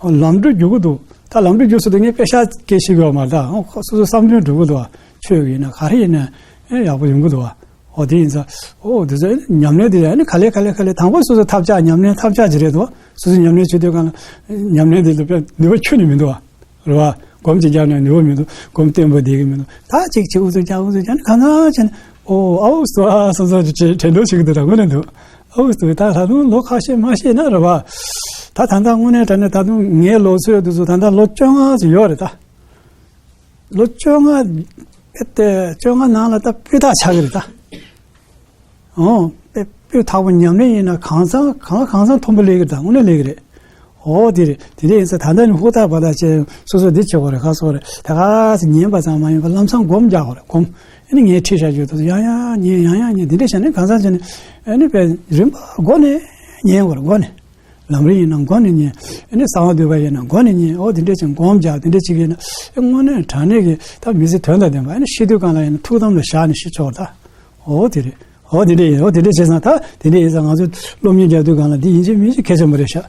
ལམ་འགྲོ་རྒྱུག་གི་འདུག་ད་ལམ་འགྲོ་རྒྱུག་སོ་དེ་ངས་དཔེ་ཤག་སྐད་ཤེས་གི་ཡོད་མ་རེད་ད། སོ་སོ་བསམ་དོན་འགྲུབ་གི་འདུག་ཆོས་ཡིན་ན་ག་རེ་ཡིན་ན་ཨེ་ཡག་པོ་ཡོང་གི་འདུག་བ། ཨོ་དེ་ཡིན་ཙང་ཨོ་དེ་ཚོ་ཉམས་ལེན་དེ་ཨ་ནི་ག་ལེ་ག་ལེ་ག་ལེ་དང་པོ་སོ་སོ་ཐབས་ཆག་ཉམས་ལེན་ཐབས་ཆག་ཅིག་རེད་འདུག་སོ་སོ་ཉམས་ལེན་བྱེད་དུས་གང་ལ་ཉམས་ལེན་དེ་ལ་དཔེ་ནུས་པ་ཁྱོན་ནས་མི་འདུག་བ། རེད་བ། སྒོམ་གཅིག་རྒྱག་ནས་ནུས་པ་མི་འདུག་སྒོམ་བརྟན་པོ་བསྡད་ཀྱི་མི་འདུག་ད་གཅིག་གཅིག་ཨུ་ཚུགས་རྒྱག་ཨུ་ཚུགས་རྒྱག་ནས་གང་ཚང་བྱས་ནས་ཨོ་ཨའུ་སུ་ཨ་སོ་སོ་ཅིག་དྲན་དྲན་འགྲོ་བྱེད་ཀྱི་འདུག་ད་དངོས་གནས་འདུག་ཨའུ་སུ་ད་ད་དུང་ལོ་ཁ་ཤས་མ་ཤེས་ན་རེད་བ། ད་ད་ལྟ་དངོས་གནས་དྲང་གནས་ད་དུང་ངའི་ལོ་ཚོད་དུ་ཚོ་ད་ལྟ་ལོ་བཅོ་ལྔ་ཙམ་ཡོད་རེད་ད། ལོ་བཅོ་ལྔ་ཨེ་ཏེ་བཅོ་ལྔ་ནང་ལ་ད་སྤུས་དག་ཆགས་ཀྱི་རེད་ད། ཨོ། དཔེ་སྤུས་དག་པོ་ཉམས་ལེན་ཡིན་ན་གང་ཚང་གང་ལ་གང་ཚང་མཐོན་པོ་སླེབས་ཀྱི་རེད་ད། དངོས་གནས་སླེབས་ཀྱི་རེད། ཨོ་དེ་རེད། དེ་འདྲ་ཡིན་ཙང་ད་ལྟ་ནི་ཧུར་ཐག་བར་ཐག་བྱས་སོ་སོ་འདི་བྱེད་དགོས་རེད། ཁ་སོ་རེད་ད། ག་ཚོད་ཉན་པ་ཙམ་མ་ཡིན་པར་ལམ་སང་སྒོམ་རྒྱག་དགོས་རེད། སྒོམ། ཨ་ནི་ངས་ཁྲིད་བྱ་རྒྱུ་དེ་ཚོ་ཡང་ཡང་ཉན་ཡང་ཡང་ཉན་དེ་འདྲ་བྱས་ནས་གང་ཚང་བྱས་ནས་ཨ་ནི་དཔེ་རིམ་པ་སྒོ་ནས་ཉན་དགོས་རེད། སྒོ་ནས། ལམ་རིམ་ཡིན་ན་མགོ་ནས་ཉན། ཨ་ནི་གསང་བ་འདུས་པ་ཡིན་ན་མགོ་ནས་ཉན། འོ་དེ་འདྲས་ཀྱི་སྒོམ་རྒྱག་དེ་འདྲས་བྱེད་ཀྱི་ཡིན་ན་ཨེ་དངོས་གནས་དྲང་གནས་ཀྱི་ད་མི་ཚེ་དོན་དང་ལྡན་པ། ཨ་ནི་ཤི་དུས་གང་ལ་ཡིན་ན་ཐུགས་དམ་ལ་བཞག་ནས་ཤི་ཆོག་ད། འོ་དེ་རེད། འོ་དེ་འདྲས་ཡིན། འོ་དེ་འདྲས་བྱས་ཙང་ད་དེ་འདྲས་ཡིན་ཙང་ང་ཚོ་སློབ་གཉེར་རྒྱག་དུས་གང་ལ་འདི་ཡིན་གཅིག་མིན་གཅིག་གལ་ཆེན་པོ་རེད་ཤག་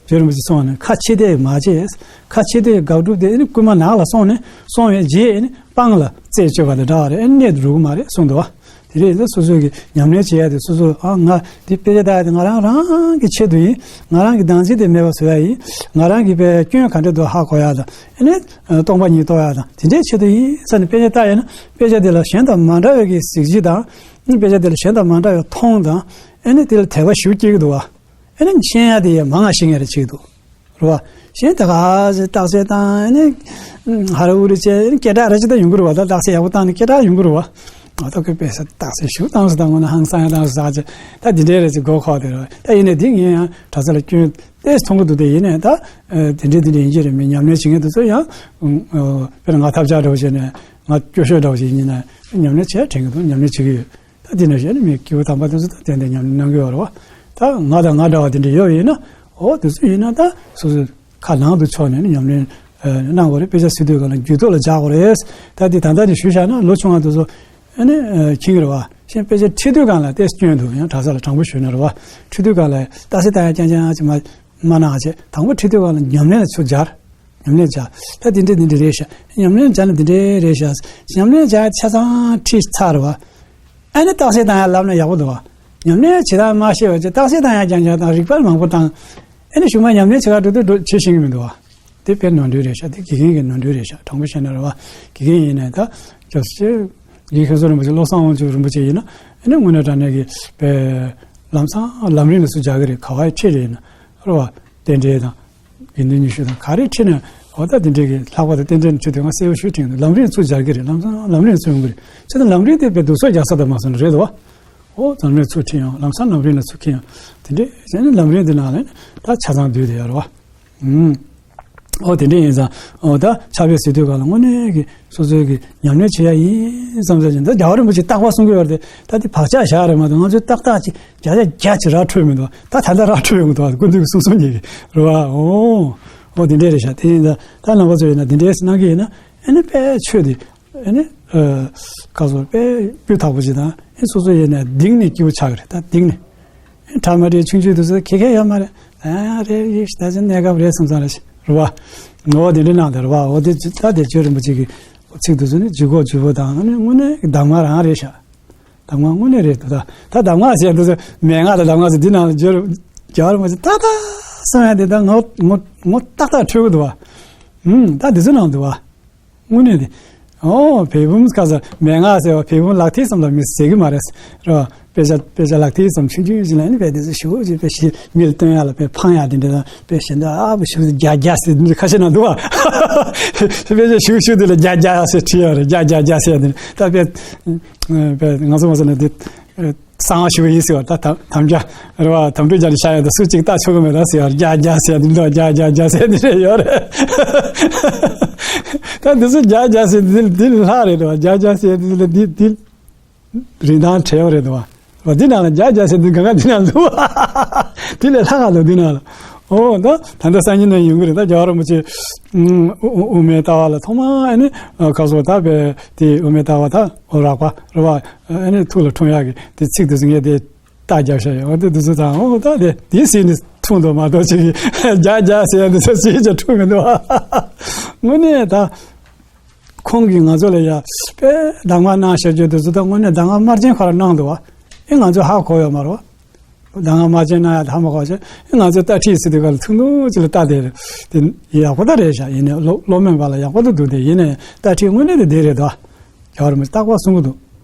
ཇོ་རིན་པོ་ཆེ་གསུངས་པ་ནི་ཁ་ཕྱི་བལྟས་མ་བྱེད། ཁ་ཕྱི་བལྟས་དགག་སྒྲུབ་དེ་ཨ་ནི་རྐུན་མ་ནགས་ལ་སོང་ནས་སོང་བའི་རྗེས་ཨ་ནི་སྤང་ལ་རྩད་གཅོད་པ་དང་འདྲ་བ་རེད། ཨ་ནི་གནད་དུ་འགྲོ་གི་མ་རེད་གསུངས་འདུག་བ། དེ་རེད་ལ་སོ་སོ་གི་ཉམས་ལེན་བྱེད་ཡ་དེ་སོ་སོ་ཨ་ང་འདི་དཔེ་ཆ་ལྟ་ཡ་དེ་ང་རང་རང་གི་ཆེད་དུ་ཡིན། ང་རང་གི་བདག་འཛིན་དེ་མེད་པ་བཟོ་ཡ་ཡིན། ང་རང་གི་དཔེ་སྐྱོན་ག་འདྲ་འདུག་ཧ་གོ་ཡ་དང་ཨ་ནི་སྟོང་པ་ཉིད་རྟོགས་ཡ་དང་དེ་འདྲའི་ཆེད་དུ་ཡིན་ས་ནས་དཔེ་ཆ་ལྟ་ཡ་ན་དཔེ་ཆ་དེ་ལ་གཞན་དང་མ་འདྲ་བའི་གི་གཟིགས་གཞི་དང་དཔེ་ཆ་དེ་ལ་གཞན་དང་མ་འདྲ་བའི་མཐོང་དང་ཨ་ནི་དེ་ལ་དད་པ་ཞུ་སྐྱེ་གི་འདུག་བ། ཨ་ནི་ཤེས་ཡ་དེ་ཡ་མང་ང་ཤེས་ངེས་རེ་ཆེ་གི་འདུག་རེད་བ། གཞན་ད་ག་ཚོད་རྟགས་གསལ་བཏང་ནས་ཧ་ར་ཧུ་རི་བྱས་ནས་སྐད་གྲགས་ར་ཅིག་ད་ཡོང་གི་རེད་བ། ད་རྟགས་གསལ་ཡག་པོ་བཏང་ནས་སྐད་གྲགས་ཡོང་གི་རེད་བ། ང་ད་ཁོས་དཔེ་ས་རྟགས་གསལ་ཞུ་བཏང་སོང་ད་ངོ་ན་ཧང་སང་ཡ་བཏང་སོང་ཟེར་ཅིག་ད་འདི་འདྲའི་རེ་ཅིག་མགོ་ཁོག་དེ་རེད་བ། ད་ཡིན་ནའི་འདི་ངས་ཡང་གྲྭ་ས་ལ་སྐྱོན་ཏོག་ཙམ་མཐོང་གི་འདུག་དེ་ཡིན་ནའི་ད་དེ་འདྲའི་དེ་འདྲའི་ཡིན་གྱི་རེད། མི་ཉམས་ལེན་བྱེད་མཁན་དེ་ཚོ་ཡང་དཔེར་ན་ང་ཐབས་ཆག་འདྲ་བོ་བྱས་ནས་ ང་སྐྱོ་ཤོས་འདྲ་བོ་ཞིག་ཡིན་ན་ཉམས་ལེན་བྱས་དྲན་གྱི་འདུག་ཉམས་ལེན་བྱེད་ཀྱི་ཡོད། ད་དེ་འདྲ་བྱས་ནས་མི་སྐྱེས་བུ་དམ་པ་དེ་ཚོ་ད་ཏན་ཏན་ཉམས་ལེན་གནང་གི་ཡོད་རེད་བ། ད་ང་དང་ང་འདྲ་བ་དེ་འདྲ་ཡོད་ཡིན་ན་ཨོ་དེ་ཚོ་ཡིན་ན་ད་སོ་སོའི་ཁ་ནང་དུ་ཕྱོགས་ནས་ནི་ཉམས་ལེན་ཨ་གནང་དགོས་རེད། དཔེ་ཆ་གཟིགས་དུས་སྒང་ལ་རྒྱུད་ཐོག་ལ་འཇགས་དགོས་རེད། ད་དེ་ད་ལྟ་ནས་ཞུས་བཞག་ན་ལོ་ཆུང་བ་དེ་ཚོ་ཨ་ནི་ཨ་མཁྱེན་གྱི་རེད་བ། གཞན་དཔེ་ཆ་ཁྲིད་དུས་སྒང་ལ་ཏོག་ཙམ་སྐྱོན་འདུག་ཡང་གྲྭ་ས་ལ་དྲང་པོ་ཞུས་ན་རེད་བ། ཁྲིད་དུས་སྒང་ལ་རྟགས་གསལ་བཏང་ཡ་རྐྱང་རྐྱང་ཅིག་མ་མ་གནང་བྱས་དང་པོ་ཁྲིད་དུས་སྒང་ལ་ཉམས་ལེན་ལ་ཚུར་སྦྱར། ཉམས་ལེན་བྱ། ད་དེ་འདྲ་དེ་འདྲ་རེད་ཤག་ཉམས་ལེན་བྱ་ན་དེ་འདྲ་རེད་ཤག་ཉམས་ལེན་བྱ་ཆ་ཚང་ཁྲིད་ཚར་བ། ཨ་ནི་རྟགས་གསལ་བཏང་ཡ་ལབ་ན་ཡག་པོ་འདུག་བ། ཉམས་ལེན་བྱེད་སྟངས་མ་ཤེས་པ་བྱས་རྟགས་གསལ་བཏང་ཡ་རྐྱང་རྐྱང་དང་རིགས་པ་མང་པོ་བཏང་། ཨ་ནི་གཞུག་མ་ཉམས་ལེན་བྱེད་ག་འགྲོ་དུས་འགྲོ་བྱེད་ཤེས་ཀྱི་མི་འདུག་བ། དེ་དཔེ་ནོར་འཁྲུལ་རེད་ཤག་དེ་དགེ་རྒན་གྱི་ནོར་འཁྲུལ་རེད་ཤག་དྲང་པོ་བཤད་ན་རེད་བ། དགེ་རྒན་ཡིན་ནའི་ད་སྐྱབས་སུ་མཆི། དགེ་རྒན་ཁྱོད་ཚོ་རིན་པོ་ཆེ་བློ་བཟང་དབང་ཕྱུག་རིན་པོ་ཆེ་ཡིན་ན་ཨ་ནི་དངོས་གནས་དྲང་གནས་ཀྱི་དཔེ་ལམ་སང་ལམ་རིམ་ལ་ཚུར་སྦྱར་གི་རེད། ག་བ་ཡི་ཁྲིད་རེད་ཡིན་ན་རེད་བ། རྟེན་འབྲེལ་དང་། དགེ་འདུན་ཉི་ཤུ་དང་ག་རེ་ཁྲིད་ན་འོ་ད་དེ་འདྲའི་གི་ལྷག་པར་དུ་རྟེན་འབྲེལ་ནི་ཁྲིད་དུས་ང་གསལ་པོ་ཞུ་དྲན་འདུག་ལམ་རིམ་ཚུར་སྦྱར་གི་རེད། ལམ་སང་ལམ་རིམ་ཚུར་ཡོང་གི་རེད། བྱས་ཙང་ལམ་རིམ་དེ་དཔེ་སྡུག་སོགས་རྒྱག་ས་དང་མ་སོང་རེད་དོ། འོ་ལམ་རིམ་ཚུར་ཁྲིད་ཡོང་ལམ་སང་ལམ་རིམ་ལ་ཚུར་ཁྲིད་ཡོང་དེ་འདྲས་བྱས་ནས་ལམ་རིམ་དེ་ནང་ལ་ད་ཆ་ཚང་འདུས་དེ་ཡོད་རེད་བ། ཨུམ། འོ་དེ་འདྲས་ཡིན་ཙང་འོ་ད་ཕྱག་དཔེ་གཟིགས་དུས་གང་ལ་དངོས་གནས་ཀྱི་སོ་སོའི་གི་ཉམས་ལེན་བྱེད་ཡ་ཡིན་བསམ་ས་ཅིག་ད་རྒྱལ་བ་རིན་པོ་ཆེ་རྟག་པར་གསུང་གི་ཡོད་རེད་དེ། ད་དེ་བག་ཆགས་བཞག་རེད་མ་གཏོགས་ང་ཚོའི་ཏག་ཏག་ཅིག་རྒྱ་རྒྱ་རྒྱ་ཅིག་ར་འཕྲོད་མི་འདུག་ད་ད་ལྟ་ར་འཕྲོད་ཡོང་གི་འདུག་ཀུན་འདུས་ཀྱི་གསུང་གསུང་ཉིད་ཀྱི་རེད་བ། འོ་འོ་དེ་འདྲས་རེད་ཤག་དེ་ཡིན་ད་ད་རྣམ་པ་ཚོ་ཡིན་ན་དེ་འདྲས་གནང་གི་ཡིན་ན་ཨ་ནི་དཔེ་ཆོས་དེ་ཨ་ནི་ཨ་ཁ་སོ་དཔེ་སྤུས་དག་པོ་ཅིག་དང་ཨ་སོ་སོ་ཡིན་ན་གཏིང་ནས་སྐྱིད་པོ་ཆགས་ཀྱི་རེད། ད་གཏིང་ནས་ཨ་གྲ་མ་འགྲིག་ཆུང་ཆུང་དེ་ཚོ་ཁེ་ཁེ་ཡོད་མ་རེད། ཨ་རེད་ཡིན་ད་ཅི་གནས་སྐབས་རེད་བསམ་ཙང་རེད་རེད་བ། འོ་དེ་འདྲས་གནང་དེ་རེད་བ། འོ་དེ་ད་དེ་ཆོས་རིན་པོ་ཆེ་གི་ཚིག་དེ་ཚོ་ནི་ལྗིད་ཁོག་ལྗིད་པོ་དང་ཨ་ནི་དངོས་གནས་གདམས་ངག་རང་རེད་ཤག་གདམས་ངག་དངོས་གནས་རེད་འདུག་ད་ད་གདམས་ངག་ཟེར་འདུག་ད་མན་ངག་དང་གདམས་ངག་ཟེར་འདི་ནང་ལ་སྦྱར་སྦྱར་མ་ཟེར་ཏག་ཏག་གསུང་ཡ་དེ་ད་ངོ་ངོ་ངོ་ཏག་ཏག་འཕྲོད་ཀྱི་འདུག་བ། ཨུམ་ད་འདི་ཚོ་ནང་འདུག་བ། དངོས་གནས་དེ། ཨོ་བལ་བུམ་ཁ་ས་མན་ངག་ཟེར་བ་བལ་བུམ་ལག་མཐིལ་ཙམ་ལ་མི་ཟེར་གི་མ་རེད་རོ། དཔེ་ཆ་དཔེ་ཆ་ལག་མཐིལ་ཙམ་ཆུང་ཆུང་ཞིག་ལ་ནི་དཔེ་དེ་ཚོ་ཞུ་ཅིག་དཔེ་ཞིག་མི་ལ་སྟོན་ཡ་ལ་དཔེ་འཕང་ཡ་དེ་འདྲ་དང་དཔེ་གཞན་དག་ཨ་བུ་ཞུ་རྒྱ་རྒྱ་ཟེར་འདི་ཁ་ཤས་ན་འདུག་བ། དཔེ་ཆ་ཞུ་ཞུ་དེ་ལ་རྒྱ་རྒྱ་ཟེར་བྲིས་ཡ་རེད། རྒྱ་རྒྱ་རྒྱ་ཟེར་ཡ་དེ་ད་དཔེ་དཔེ་ང་ཚོ་མ་ཟེར་ན་དེ། གསང་བ་ཞུ་བ་ཡིན་ཟེར་བ་ད་དམ་དམ་བཅའ་རེད་བ། དམ་ཕྲུག་རྒྱ་ནི་ཤ་ཡ་ད་སུ་གཅིག་ལྟ་ཆོག་གི་མེད་ད་ཟེར་བ་རྒྱ་རྒྱ་ཟེར་འདི་འདྲ་རྒྱ་རྒྱ་རྒྱ་ཟེར་འདི་རེད་ཡོད་རེད། ད་འདི་ཚོ་རྒྱ་རྒྱ་ཟེར་འདི་འདི་ལྷག་རེད་བ། རྒྱ་རྒྱ་ཟེར་འདི་ལ་འདི་འདི་རིན་ཐང་བྲལ་བ་རེད་བ། འདི་ནང་ལ་རྒྱ་རྒྱ་ཟེར་འདི་གང་ག་འདི་ནང་འདུག་དེ་ལས་ལྷག་ག་འདུག་འདི་ནང་ལ། ཨོ་ད་ད་ལྟ་སང་ཉིན་ནས་ཡོང་གི་རེད། ད་རྒྱལ་བ་རིན་པོ་ཆེ་དབུ་དབུ་མའི་ལྟ་བ་ལ་ཐོག་མ་ཨ་ནི་ཁ་སོ་ད་པའི་དེ་དབུ་མའི་ལྟ་བ་ད་འོ་རག་པ་རེད་བ། ཨ་ནི་ཐུགས་ལ་འཁྲུངས་ཡག་གི་དེ་ཚིག་དེ་ཚོ་ངས་དེ་རྟགས་རྒྱབ་བཞག་ཡོད། འོ་དེ་དེ་ཚོ་དང་འོ་ད་དེ་དེ་ཟིན་ནས་འཁྲུངས་འདུག་མ་གཏོགས་ཅིག་རྒྱ་རྒྱ་ཟེར་ཡ་དེ་ཚོ་ཅིག་ཀྱང་འཁྲུངས་མི་འདུག་དངོས་གནས་ད་ཁོང་གིས་ང་ཚོ་ལ་ཡ་དཔེ་གདམས་ངག་གནང་བཞག་རྒྱུ་དེ་ཚོ་ད་དངོས་གནས་གདམས་ངག་དམར་རྗེན་ཁོ་རང་གནང་འདུག་བ། ཨེ་ང་ཚོ་ཧ་གོ་ཡོད་མ་རེད་བ། གདམས་ངག་དམར་རྗེན་གནང་ཡ་དེ་ཧ་མ་གོ་བྱས་ཨེ་ང་ཚོ་ལྟ་ཁྲིད་ཟེར་དུས་ག་ལ་ཐུང་ཐུང་ཅིག་ལ་ལྟ་དེ་དེ་ཡག་པོ་ད་རེད་བཞག་ཡིན་ནའི་བློ་བློ་དམན་པ་ལ་ཡག་པོ་ད་འདུག་དེ་ཡིན་ནའི་ལྟ་ཁྲིད་དངོས་གནས་དེ་འདི་རེད་དོ། རྒྱལ་བ་རིན་པོ་ཆེ་རྟག་པར་གསུང་གི་འདུག་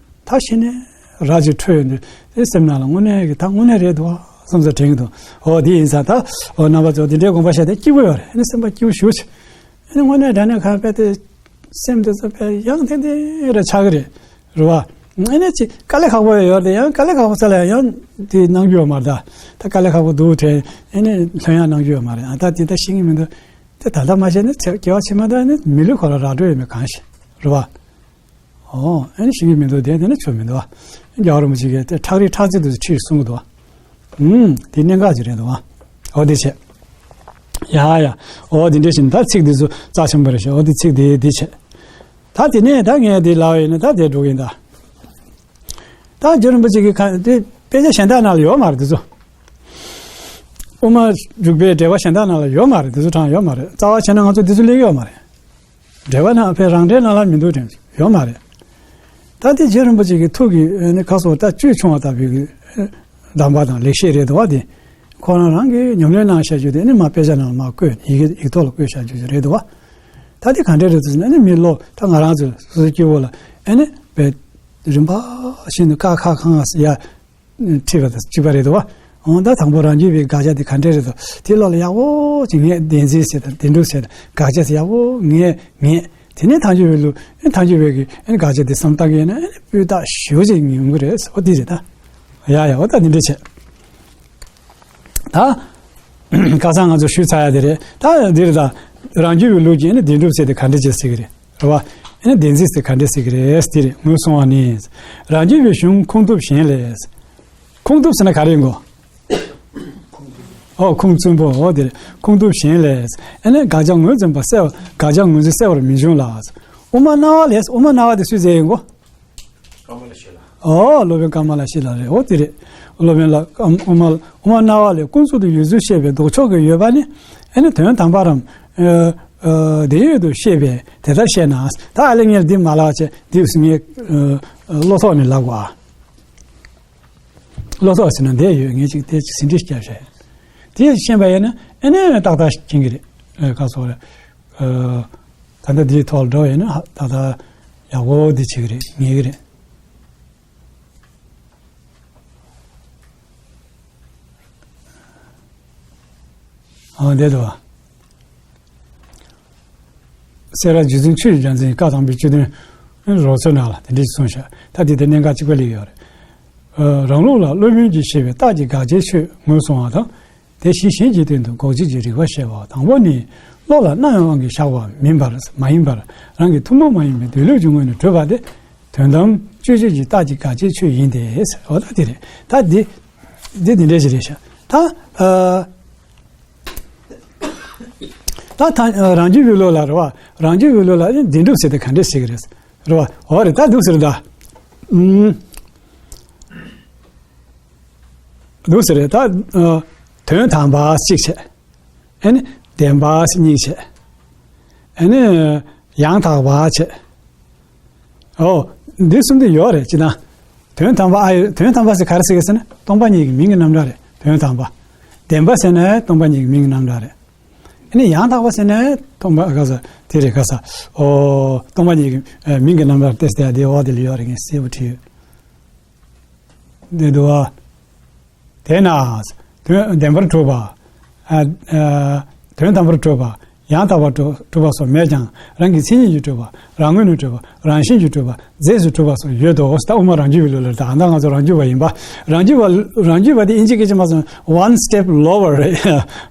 ད་ཤི་ནས་ར་ཅིག་འཕྲོད་ཡོང་དུས་དེ་སེམས་ནང་ལ་དངོས་གནས་ཀྱི་ད་དངོས་གནས་རེད་འདུག་བསམ་ས་དྲན་གྱི་འདུག་འོ་དེ་ཡིན་ཙང་ད་འོ་རྣམ་པ་ཚོ་དེ་འདྲའི་དགོངས་པ་བཞེས་ཏེ་སྐྱིད་པོ་ཡོད་རེད། ཨ་ནི་སེམས་པ་སྐྱིད་པོ་ཞེ་པོ་ཅིག་ཨ་ནི་དངོས་གནས་དྲང་གནས་ཁ་དཔེ་དེ་སེམས་དེ་ཚོ་དཔེ་ཡང་ཐེངས་ཐེངས་རེ་ཆགས་ཀྱི་རེད། རེད་བ། ཨ་ནི་ཅིག་དཀའ་ལས་ཁག་པོ་ཡོད་རེད། ཡང་དཀའ་ལས་ཁག་པོ་ས་ལ་ཡང་དེ་གནང་རྒྱུ་ཡོད་མ་རེད་ད། ད་དཀའ་ལས་ཁག་པོ་འདུག་དྲན་ཨ་ནི་ལྷོད་ཡངས་གནང་རྒྱུ་ཡོད་མ་རེད། ཨ་ད་དེ་ད་ཤེས་ཀྱི་མི་འདུག་དེ་ད་ལྟ་མ་བྱས་ན་ཚེ་སྐྱེ་བ་ཕྱི་མ་ད་ཨ་ནི་མི་ལུས་ཁོ་རང་རག་འགྲོ་ཡོད་མེད་གང་ཤེས། རེད་བ། ཨོ་ཨ་ནི་ཤེས་ཀྱི་མི་འདུག་དེ་དེ་ནི་ཆོ་མི་འདུག་བ། རྒྱལ་བ་རིན་པོ་ཆེ་གིས་དེ་ཁྲག་རིགས་ཁྲག་རྩི་དུ་ཁྲིད་གསུང་གི་འདུག་བ། ཨུམ། དེ་གནད་འགག་ཅིག་རེད་འདུག་བ། འོ་དེ་བྱས། ཡ་ཡ། འོ་དེ་འདྲ་བཞིན་ད་ཚིག་འདི་ཚོ་རྩ་ཆེན་པོ་རེད་ཤག་འོ་དེ་ཚིག་དེ་དེ་བྱས། ད་དེ་ནས་ད་ངས་དེ་ལབ་ཡིན་ན་ད་དེ་འགྲོ་གི་ཡིན་ད། ད་རྒྱལ་རིན་པོ་ཆེ་གི་ཁ་དེ་དཔེ་ཆ་གཞན་དག་ནང་ལ་ཡོད་མ་རེད་དེ་ཚོ། དབུ་མ་འཇུག་པའི་འགྲེལ་པ་གཞན་དག་ནང་ལ་ཡོད་མ་རེད། དེ་ཚོ་དྲངས་ཡོད་མ་རེད། རྩ་བ་བྱས་ན་ང་ཚོ་དེ་ཚོ་སླེབས་ཡོད་མ་རེད། འགྲེལ་པ་ནང་ཕའི་རང་འགྲེལ་ནང་ལ་མི་འདུག་དྲན་ཡོད་མ་རེད། ད་དེ་རྗེ་རིན་པོ་ཆེ་གི་ཐུགས་ཀྱི་ཨ་ནི་ཁ་སོགས་ད་བཅུད་ཆུང་བ་ལྟ་བུའི་གི་གདམས་པ་དང་ལེགས་བཤད་རེད་འདུག་བ། དེ་ཁོ་རང་རང་གིས་ཉམས་ལེན་གནང་བཞག་རྒྱུ་དེ་ནི་མ་དཔེ་ཆ་ནང་ལ་མ་བཀོད་ཡི་གེ་ཡིག་ཐོག་ལ་བཀོད་བཞག་རྒྱུ་རེད་འདུག་བ། ད་དེ་ག་འདྲས་རེད་ཟེར་ན་ནི་མི་བློ་ད་ང་རང་ཚོ་སོ་སོའི་སྐྱེ་བོ་ལ་ཨ་ནི་བས་རིམ་པ་བཞིན་དུ་ཀ་ཁ་གང་ང་ཡ། ཁྲིད་པ་དང་གཅིག་པ་རེད་དོ། འོ་ད་དང་པོ་རང་རྒྱུད་པའི་དགག་བྱ་དེ་ག་འདྲས་རེད་དོ། དེ་ལོག་ལ་ཡག་པོ་ཅིག་ངས་བདེན་འཛིན་བྱས་དང་བདེན་གྲུབ་བྱས་དང་དགག་བྱ་དེ་ཡག་པོ་ངས་ངས་དེ་ནས་ཐལ་འགྱུར་བའི་ལུགས་ཨེ་ཐལ་འགྱུར་བའི་གི་ཨེ་དགག་བྱ་དེ་བསམ་བཏང་གི་ཡིན་ན་ཨེ་སྤུས་དག་ཞེ་པོ་ཅིག་ཡོང་གི་རེད། འོ་དེ་རེད་ད། ཡ་ཡ་འོ་ད་དེ་འདྲས་བྱས། ད་ཁ་སང་ང་ཚོ་ཞུས་ཚར་ཡ་དེ་རེད། ད་འདི་རེད་ད། རང་རྒྱུད་པའི་ལུགས་ཀྱིས་ཨེ་ནི་བདེན་གྲུབ་བྱས་ཏེ་ག་འདྲས་བྱས་ཟེར་གི་རེད། རེད་བ། ནི་བདེན་འཛིན་ཟེར་ག་འདྲས་ཟེར་གི་རེད། དེ་རེད། ངོས་བཟུང་བ་ནི། རང་རྒྱུད་པའི་གཞུང་ཁུངས་ཐུབ་གཞན་ལས། ཁུངས་ཐུབ་ཟེར་ན་ག་རེ་ཡིན་གོ། ཨོ་ཁུངས་བཙུན་པོ། ཨོ་དེ་རེད། ཁུངས་ཐུབ་གཞན་ལས། ཨ་ནི་དགག་བྱ་ངོས་འཛིན་པ་གསལ་བ། དགག་བྱ་ངོས་འཛིན་གསལ་བར་མི་འབྱུང་ལ། དབུ་མ་སྣང་བ་ལས། དབུ་མ་སྣང་བ་དེ་སུས་མཛད་ཡིན་གོ། ཀ་མ་ལ་ཤཱི་ལ། ཨོ་སློབ་དཔོན་ཀ་མ་ལ་ཤཱི་ལ་རེད། ཨོ་དེ་རེད། སློབ་དཔོན་ལ་ཀ་དབུ་མ་དབུ་མ་སྣང་བ་ལས་ཀུན་རྫོབ་ཏུ་ཡོད་ཚུལ་བཤད་པའི་ལྡོག་ཕྱོགས་ཀྱི་ཡོད་པ་ནི། ཨ་ནི་དོན་དམ་པར་རམ། ཨ་ཨ་དེ་ཡོད་དུ་བཤད་པས་དེ་ལྟར་བཤད་ན། ད་ཨ་ལེ་ངས་འདི་མ་ལབ་བྱས་འདི་ངས་ཨ་ཨ་བློ་ཐོག་ནས་ལབ་དགོས་ཨ། བློ་ཐོག་ཟེར་ན་འདས་ཡོད། ངས་ཅིག་དེ་ཅིག་ཟིན་བྲིས་བརྒྱབ་བྱས། དེ་ཤེས་པ་ཡིན་ན་ཨ་ནི་ཏག་ཏག་མཁྱེན་གྱི་རེད། ཨ་ག་སོགས་རེད། ཨ་ད་ལྟ་འདིའི་ཐོག་ལ་འགྲོ་ཡིན་ན་ཏག་ཏག་ཡག་པོ་འདི་བྱེད་ཀྱི་རེད། ངེས་ཀྱི་རེད། ཨ་འདས་དོ། སེ་ར་རྗེ་བཙུན་ཆོས་ཀྱི་རྒྱལ་མཚན་བཀའ་དམ་པའི་བཅུད་དོན་རོལ་མཚོའི་ནང་ལ་དེ་འདྲ་ཞིག་གསུངས་ཤག་ད་དེ་དེ་གནད་འགག་གཅིག་པ་ལས་ཡོད་རེད། ཨ་རང་ལུགས་ལ་སློབ་དཔོན་གྱིས་བཤད་པའི་རྟགས་ཀྱི་དགག་བྱའི་ཆོས་ངོས་བཟུང་བ་དང་། དེ་གཞི་གཞན་གྱི་སྟེང་དུ་འགོག་བྱེད་ཀྱི་རིགས་པ་བཤད་པ། དང་པོ་ནི། བློ་ལ་སྣང་བའི་དབང་གིས་བཞག་པ་མིན་པར། མ་ཡིན་པར། རང་གི་ཐུན་མོང་མ་ཡིན་པའི་འདོད་ལུགས་ཀྱི་ངོས་ནས་གྲུབ་པ་དེ། དོན་དམ་དཔྱོད་བྱེད་ཀྱི་རྟགས་ཀྱི་དགག་བྱའི་ཆོས་ཡིན་ཏེ། འོ་ད་དེ་རེད། ད་འདི་འདི་འདྲ་ཞིག་རེད་ཤག་ད་ཨ་ད་ད་རང་རྒྱུད་པའི་བློ་ལ་རེད་བ། རང་རྒྱུད་པའི་བློ་ལ་བདེན་གྲུབ་ཟེར་དེ་ག་འདྲས་ཟེར་གི་རེད། རེད་བ། འོ་རེད། ད་འདུག་ཟེར་ད། ཨུམ། འདུག་ཟེར་རེད་ད། ཨ་དོན་དམ་པ་གཅིག་བྱས། ཨ་ནི་བདེན་པ་གཉིས་བྱས། ཨ་ནི་ཡང་དག་པ་བྱས། ཨོ། འདི་གསུམ་དེ་ཡོད་རེད། ཅི་ན། དོན་དམ་པ་ཨ་ཡོད། དོན་དམ་པ་ཟེར་ག་རེ་ཟེར་གི་ཟེར་ན་སྟོང་པ་ཉིད་ཀྱི་མིང་གི་རྣམ་གྲངས་རེད། དོན་དམ་པ། བདེན་པ་ཟེར་ན་སྟོང་པ་ཉིད་ཀྱི་མིང་གི་རྣམ་གྲངས་རེད། ཨ་ནི་ཡང་དག་པ་ཟེར་ན་སྟོང་པ་ག་ས་དེ་རེད་ག་ས། ཨོ་སྟོང་པ་ཉིད་ཀྱི་ཨ་མིང་གི་རྣམ་གྲངས་ཏེ་སྟེ་དེ་འོག་དེ་ལ་ཡོད་རེད། ངས་གསལ་པོ་བྲིས་ཡོད། འདི་འདུག་བ། དེས་ན། དོན་བདེན་པར་གྲུབ་པ། ཨ་ཨ་དོན་དམ་པར་གྲུབ་པ། ཡང་དག་པར་གྲུབ་གྲུབ་པ་སོགས་མེད་ཀྱང་རང་གི་མཚན་ཉིད་ཀྱིས་གྲུབ་པ། རང་ངོས་ནས་གྲུབ་པ། རང་བཞིན་གྱིས་གྲུབ་པ། རྫས་སུ་གྲུབ་པ་སོགས་ཡོད་དོ། ད་དབུ་མ་རང་རྒྱུད་པའི་ལུགས་ལ་ད་ལྟ་ང་ཚོ་རང་རྒྱུད་པ་ཡིན་པ། རང་རྒྱུད་པ་རང་རྒྱུད་པ་དེ་ཨིན་ཇི་སྐད་ཆ་མ་སོང་། One step lower རེད།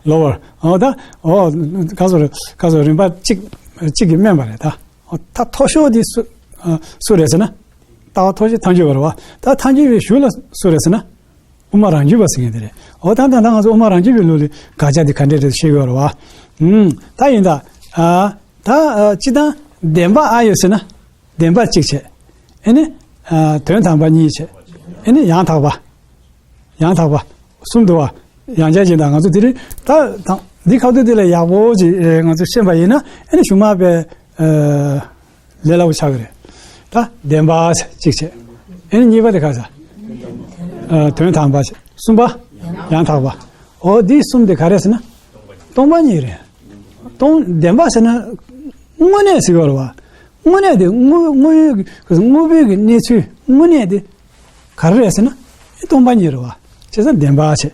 Lower། ཨོ་ད། ཨོ་ག་ཚོ་རེད། ག་ཚོ་རིམ་པ་གཅིག་གཅིག་གིས་དམན་པ་རེད་ད། ཨོ་ད་མཐོ་ཤོས་དེ་སུ་ཨ་སུ་རེད་ཟེར་ན། ལྟ་བ་མཐོ་ཤོས་ཐལ་འགྱུར་བ་རེད་བ། ད་ཐལ་འགྱུར་བའི་གཞུག་ལ་སུ་རེད་ཟེར་ན། དབུ་མ་རང་རྒྱུད་པ་ཟེར་མཁན་དེ་རེད། འོ་ད་ད་ད་ང་ཚོ་དབུ་མ་རང་རྒྱུད་པའི་ལུགས་ལ་དགག་བྱ་དེ་ག་འདྲས་རེད་ཤེས་དགོས་རེད་བ། ཨུམ། ད་ཡིན་ད། ཨ་ད་ཨ་སྤྱི་དང་བདེན་པ་ཨ་ཡོད་ཟེར་ན། བདེན་པ་གཅིག་བྱས། ཨེ་ནི། ཨ་དོན་དམ་པ་གཉིས་བྱས། ཨེ་ནི་ཡང་དག་པ། ཡང་དག་པ། གསུམ་འདུག་བ། ཡང་བསྐྱར་གྱིས་ད་ང་ཚོ་དེ་རིང་ད་ད་འདི་ཁ་ཐུག་དེ་ལ་ཡག་པོ་ཅིག་ཨེ་ང་ཚོ་ཤེས་པ་ཡིན་ན་ཨེ་ནི་གཞུག་མ་པའི་ཨ་ལས་སླ་པོ་ཆགས་ཀྱི་རེད། ད་བདེན་པ་གཅིག་བྱས། ཨེ་ནི་གཉིས་པ་དེ་ག་ས། ཨ་དོན་དམ་པ་བྱས། གསུམ་པ། ཡང་དག་པ། འོ་འདི་གསུམ་དེ་ག་རེ་ཟེར་ན། སྟོང་པ་ཉིད་རེད། སྟོང་བདེན་པ་ཟེར་ན་དངོས་གནས་ཟེར་གྱི་ཡོད་རེད་བ། དངོས་གནས་དེ་དངོས་དངོས་ཡོད་ཀྱི་དངོས་པོའི་གི་གནས་ཚུལ་དངོས་གནས་དེ་ག་རེ་རེད་ཟེར་ན་སྟོང་པ་ཉིད་རེད་བ། བྱས་ཙང་བདེན་པ་བྱས།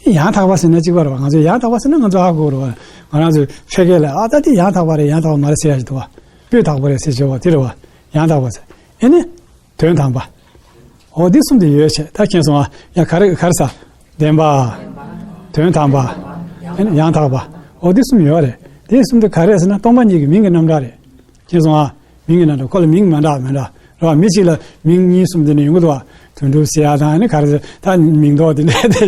ཡང་དག་པ་ཟེར་ན་གཅིག་པ་རེད་བ། ང་ཚོ་ཡང་དག་པ་ཟེར་ན་ང་ཚོ་ཧ་གོ་རེད་བ། ང་རང་ཚོ་ཕལ་སྐད་ལ་ཨ་ད་དེ་ཡང་དག་པ་རེད། ཡང་དག་པ་མ་རེད་ཟེར་ཡ་ཞིག་འདུག་བ། སྤུས་དག་པོ་རེད་ཟེར་བྱས་བ་དེ་རེད་བ། ཡང་དག་པ་ཟེར། ཨེ་ནི། དོན་དམ་པ། འོ་འདི་གསུམ་དེ་ཡོད་བྱས། ད་མཁྱེན་སོང་ཨ། ཡ་ག་རེ་ག་རེ་ཟ། བདེན་པ། དོན་དམ་པ། ཨེ་ནི་ཡང་དག་པ། འོ་འདི་གསུམ་ཡོད་རེད། དེ་གསུམ་དེ་ག་རེ་ཟེར་ན་སྟོང་པ་ཉིད་ཀྱི་མིང་གི་རྣམ་གྲངས་རེད། མཁྱེན་སོང་ཨ། མིང་གི་རྣམ་གྲངས། ཁོ་ལ་མིང་མ་འདྲ་མི་འདྲ་རེད་བ། མི་གཅིག་ལ་མིང་གཉིས་གསུམ་དེ་ནས་ཡོང་གི་འདུག་བ། དོན་གྲུབ་ཟེར་ཡ་དང་ཨ་ནི་ག་རེ་ཟེར། ད་མིང་འདོགས་དེ་འདྲ་དེ་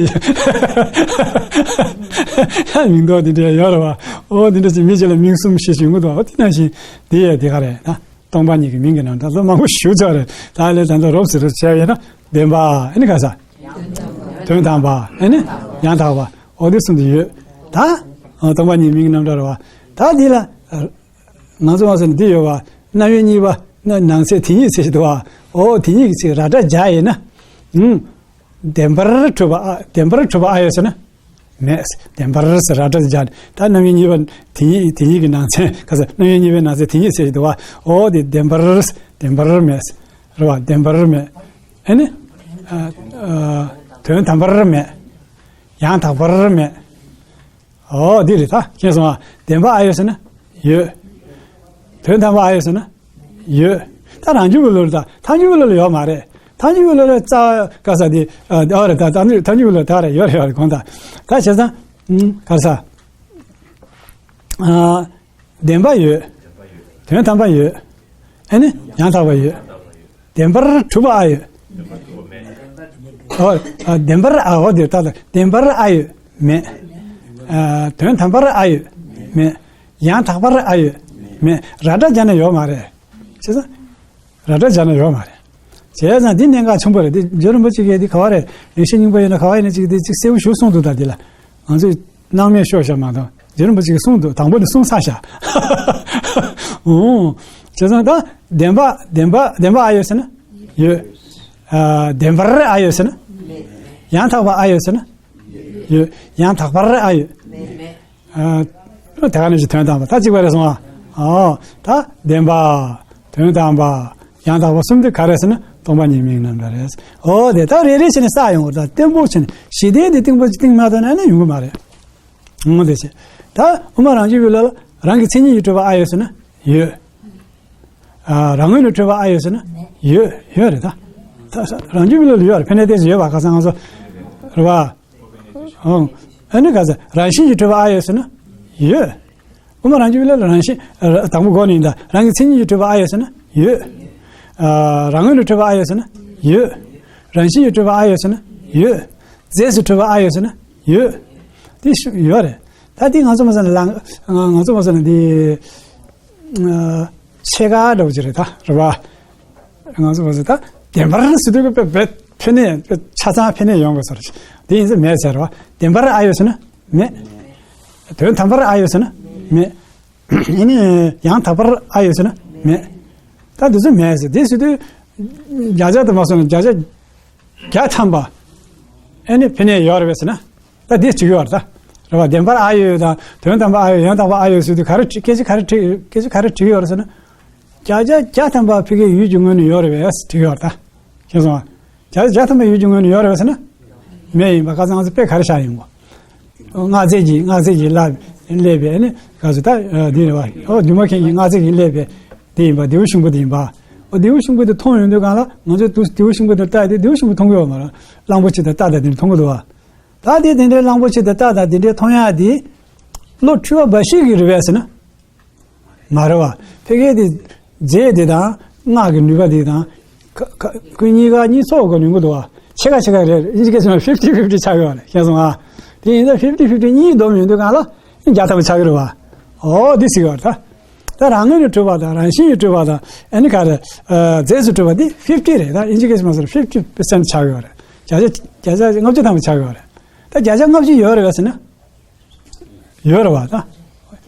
ད་མིང་འདོགས་དེ་འདྲ་ཡོད་རེད་བ། འོ་དེ་འདྲ་ཅིག་མི་གཅིག་ལ་མིང་གསུམ་བཞི་ཞིག་ཡོང་གི་འདུག་བ། འོ་དེ་ནང་བཞིན་དེ་ཡ་དེ་ག་རེད་ད། སྟོང་པ་ཉིད་ཀྱི་མིང་གི་རྣམ་གྲངས་ལོ་མང་པོ་ཞུ་ཆོག་རེད། ད་ལས་ད་ལྟ་རོབ་ཟེར་རོབ་བྱས་ཡོད་ན་བདེན་པ་ཨེ་ནི་ག་ས། དོན་དམ་པ་ཨེ་ནི་ཡང་དག་པ། འོ་དེ་གསུམ་དུ་ཡོད། ད་སྟོང་པ་ཉིད་མིང་གི་རྣམ་གྲངས་རེད་བ། ད་འདི་ལ་ང་ཚོ་མ་ཟེར་ན་འདི་ཡོད་བ། རྣམ་དབྱེ་གཉིས་པ་ན་ནང་གསེས་དེ་ཉིད་ཟེར་ཞིག་འདུག་བ། འོ་དེ་ཉིད་ཀྱི་ཚིག་ར་སྒྲ་སྦྱར་ཡིན་ན། ཨུམ། བདེན་པར་གྲུབ་པ་ཨ། བདེན་པར་གྲུབ་པ་ཨ་ཡོད་ཟེར་ན། མེད། བདེན་པར་ཟེར་ར་སྒྲ་སྦྱར། ད་རྣམ་དབྱེ་གཉིས་པ་དེ་ཉིད་དེ་ཉིད་ཀྱི་ནང་ཚན་ག་ས་རྣམ་དབྱེ་གཉིས་པའི་ནང་ཚན་དེ་ཉིད་ཟེར་གྱི་འདུག་བ། འོ་དེ་བདེན་པར་བདེན་པར་མེད། རེད་བ། བདེན་པར་མེད། ཨེ་ནི། ཨ་ཨ་དོན་དམ་པར་མེད། ཡང་དག་པར་མེད། འོ་འདི་རེད་ད། མཁྱེན་སོང་ཨ། བདེན་པ་ཨ་ཡོད་ཟེར་ན། ཡོད། དོན་དམ་པ་ཨ་ཡོད་ཟེར་ན། ཡོད། ད་རང་རྒྱུད་ཀྱི་ལུགས་ལ་ད་ཐལ་འགྱུར་གྱི་ལུགས་ལ་ཡོད་མ་རེད། ཐལ་འགྱུར་གྱི་ལུགས་ལ་རྩ་བ་ག་ས་དེ་ཨ་ཨ་རེད་ད། ཐལ་འགྱུར་ཐལ་འགྱུར་གྱི་ལུགས་ད་རེད། ཡོད་རེད་ཡོད་རེད་གོང་ད། ད་བྱས་ཙང་ཨ་ག་ས་ཨ་བདེན་པ་ཡོད། དོན་དམ་པ་ཡོད། ཨ་ནི་ཡང་དག་པ་ཡོད། བདེན་པར་གྲུབ་པ་ཨ་ཡོད། ཨོ། ཨ། བདེན་པར་ཨ། འོ་དེ་ལྟ་ལ། བདེན་པར་ཨ་ཡོད་མེད། ཨ། དོན་དམ་པར་ཨ་ཡོད་མེད། ཡང་དག་པར་ཨ་ཡོད་མེད། ར་སྒྲ་སྦྱར་ན་ཡོད་མ་རེད། བྱས་ཙང་། ར་སྒྲ་སྦྱར་ན་ཡོད་མ་རེད། བྱས་ཙང་འདི་གནད་འགག་ཆེན་པོ་རེད། འདི་རྗེ་རིན་པོ་ཆེ་གིས་འདི་ག་བ་རེད། ལེགས་བཤད་སྙིང་པོ་ཡིན་ན་ག་བ་ཡིན་ན་ཅིག་འདི་ཅིག་གསལ་པོ་ཞིག་གསུངས་འདུག་ད་འདི་ལ་ང་ཚོས་སྣང་མེད་ཤོར་བཞག་མ་གཏོགས། རྗེ་རིན་པོ་ཆེ་གིས་གསུངས་འདུག་དང་པོ་ནས་གསུངས་ཚར་བཞག་འོ། བྱས་ཙང་ད་བདེན་པ། བདེན་པ། བདེན་པ་ཨ་ཡོད་ཟེར་ན་ཡོད། ཨ། བདེན་པར་ཨ་ཡོད་ཟེར་ན། ཡང་དག་པ་ཨ་ཡོད་ཟེར་ན་ཡོད། ཡང་དག་པར་ཨ་ཡོད། ཨ། དེ་ག་ནས་ཀྱི་དོན་དམ་པ་ད་གཅིག་པ་རེད་སོང་ཨ། ཨོ། ད་བདེན་པ། དོན་དམ་པ། ཡང་དག་པ་གསུམ་དེ་ག་རེ་ཟེར་ན་སྟོང་པ་ཉིད་མིན་རྣམ་གྲོལ་རེད། ཨོ་དེ་ད་རེ་རེ་བྱས་ནས་བསགས་ཡོང་བ་ད་བརྟན་པོ་བྱས་ནས་གཞི་རྟེན་དེ་བརྟན་པོ་བརྟན་མ་ཐོན་ན་ནི་ཡོང་གི་མ་རེད། འོ་དེ་བྱས། ད་དབུ་མ་རང་རྒྱུད་པའི་ལུགས་ལ་རང་གི་མཚན་ཉིད་ཀྱིས་གྲུབ་པ་ཨ་ཡོད་ཟེར་ན་ཡོད། ཨ། རང་ངོས་ནས་གྲུབ་པ་ཨ་ཡོད་ཟེར་ན་ཡོད། ཡོད་རེད་ད། ད་རང་རྒྱུད་པའི་ལུགས་ལ་ཡོད་རེད། ཕན་ནས་ཏོག་ཙམ་ཡོད་པ་ཁ་སང་ང་ཚོ་རེད་བ། ཨང་། ཨ་ནི་ག་ཚོད་རང་བཞིན་གྱིས་གྲུབ་པ་ཨ་ཡོད་ཟེར་ན་ཡོད། དབུ་མ་རང་རྒྱུད་པའི་ལུགས་ལ་རང་བཞིན། ཨ། དང་པོ་འགོ་ནས་ཡིན་ད། རང་གི་མཚན་ཉིད་ཀྱིས་གྲུབ་པ་ཨ་ཡོད་ཟེར་ན་ཡོད། ཨ། རང་ངོས་ནས་གྲུབ་པ་ཨ་ཡོད་ཟེར་ན་ཡོད། རང་བཞིན་གྱིས་གྲུབ་པ་ཨ་ཡོད་ཟེར་ན་ཡོད། རྫས་སུ་གྲུབ་པ་ཨ་ཡོད་ཟེར་ན་ཡོད། དེ་ཤུ་ཡོད་རེད། ད་དེ་ང་ཚོ་མ་ཟེར་ན་ལ། ང་ཚོ་མ་ཟེར་ན་དེ། ཨ། ཕྱེད་ཀ་འདྲ་བོ་ཅིག་རེད་ད། རེད་བ། ང་ཚོ་བ་ཟེར་ད་བདེན་པར་ཟེར་དུས་ཀྱི་དཔེ་དཔེ་ཕན་ནས་དཔེ་ཆ་ཚང་ཕན་ནས་ཡོང་དགོས་ས་རེད། དེ་ཡིན་ཙང་མེད་ཟེར་བ། བདེན་པར་ཨ་ཡོད་ཟེར་ན་མེད། དོན་དམ་པར་ཨ་ཡོད་ཟེར་ན་མེད། ཨ་ནི་ཡང་དག་པར་ཨ་ཡོད་ཟེར་ན་མེད། ད་འདི་ཚོ་མེད་ཟེར། དེ་ཟེར་དུས་བརྒྱ་ཆ་དུ་མ་སོང་ན་བརྒྱ་ཆ་བརྒྱ་ཐམ་པ་ཨ་ནི་ཕན་ནས་ཡོད་རེད་པས་ཟེར་ན། ད་འདི་བྱེད་ཀྱི་ཡོད་རེད་ད། རེད་བ། བདེན་པར་ཨ་ཡོད་དང་དོན་དམ་པར་ཨ་ཡོད། ཡང་དག་པར་ཨ་ཡོད་ཟེར་དུས་ག་རེ་བྲི། སྐད་ཆ་ག་རེ་བྲི། སྐད་ཆ་ག་རེ་བྲི་གི་ཡོད་རེད་ཟེར་ན། བརྒྱ་ཆ་བརྒྱ་ཐམ་པ་ཕ་གིའི་ཡུལ་གྱི་ངོས་ནས་ཡོད་རེད་པས་བྲི་གི་ཡོད་རེད་ད། ཤེས་སོང་ང་། བརྒྱ་ཆ་བརྒྱ་ཐམ་པ་ཡུལ་གྱི་ངོས་ནས་ཡོད་རེད་པས་ཟེར་ན། མེད། ཡིན་པ་ཁ་སང་ང་ཚོ་དཔེ་ག་རེ་བཞག་ཡིན་གོ། སྔགས་རྫས་ཀྱིས། སྔགས་རྫས་ཀྱིས་བསླད་བསླད་པའི་ཨ་ནི་ག་ཚོད་ད། འདི་རེད་བ། ཨོ་སྒྱུ་མ་མཁན་གྱིས་སྔགས་རྫས་ཀྱིས་བསླད་པའི་དེ་ཡིན་པ། བདེ་བ་ཆེན་པོ་དེ་ཡིན་པ། ཨོ་བདེ་བ་ཆེན་པོ་དེ་མཐོང་ཡོང་དུས་གང་ལ་ང་ཚོས་དུ་བདེ་བ་ཆེན་པོ་དེ་ལྟ་ཡི་དེ་བདེ་བ་ཆེན་པོ་མཐོང་གི་ཡོད་མ་རེད། གླང་པོ་ཆེ་དང་རྟ་དང་དེ་འདྲ་མཐོང་གི་འདུག་བ། ད་དེ་དེ་འདྲའི་གླང་པོ་ཆེ་དང་རྟ་དང་དེ་འདྲའི་མཐོང་ཡག་དེ་བློ་འཁྲུལ་བ་འབའ་ཞིག་གིས་རེད་པས་ཟེར་ན། མ་རེད་བ། ཕ་གིའི་དེ་རྫས་དེ་དང་སྔགས་ཀྱི་ནུས་པ་དེ་དང་། ཁ་ཁ་ཁོ་གཉིས་ཀ་གཉིས་ཚོགས་དགོས་ནུས་པ་འདུག་བ། ཕྱེད་ཀ་ཕྱེད་ཀ་རེད། ཨིན་ཇི་སྐད་ཆ་ཕིབ་ཊི་ཕིབ་ཊི་ཆགས་ཡོད་རེད། ཤེས་སོང་ཨ། དེ་ཡིན་ཙང་ཕིབ་ཊི་ཕིབ་ཊི་གཉིས་བསྡོམས་ཡོང་དུས་གང་ལ་བརྒྱ་ཐམ་པ་ཆགས་ཀྱི་རེད་བ། ཨོ་འདི་ཟེར་གྱི་ཡོད་རེད་ད། ད་རང་ངོས་ནས་གྲུབ་པ་དང་རང་བཞིན་གྱིས་གྲུབ་པ་དང་ཨ་ནི་ག་རེ། ཨ། རྫས་སུ་གྲུབ་པ་འདི་ཕིབ་ཊི་རེད་ད། ཨིན་ཇི་སྐད་ཆ་མ་ཟེར་ཕིབ་ཊི་པར་སེན་ཊི་ཆགས་ཀྱི་ཡོད་རེད། བརྒྱ་ཆ་བརྒྱ་ཆ་ལྔ་བཅུ་ཐམ་པ་ཆགས་ཀྱི་ཡོད་རེད། ད་བརྒྱ་ཆ་ལྔ་བཅུ་ཡོད་རེད་བས་ཟེར་ན། ཡོད་རེད་བ་ད།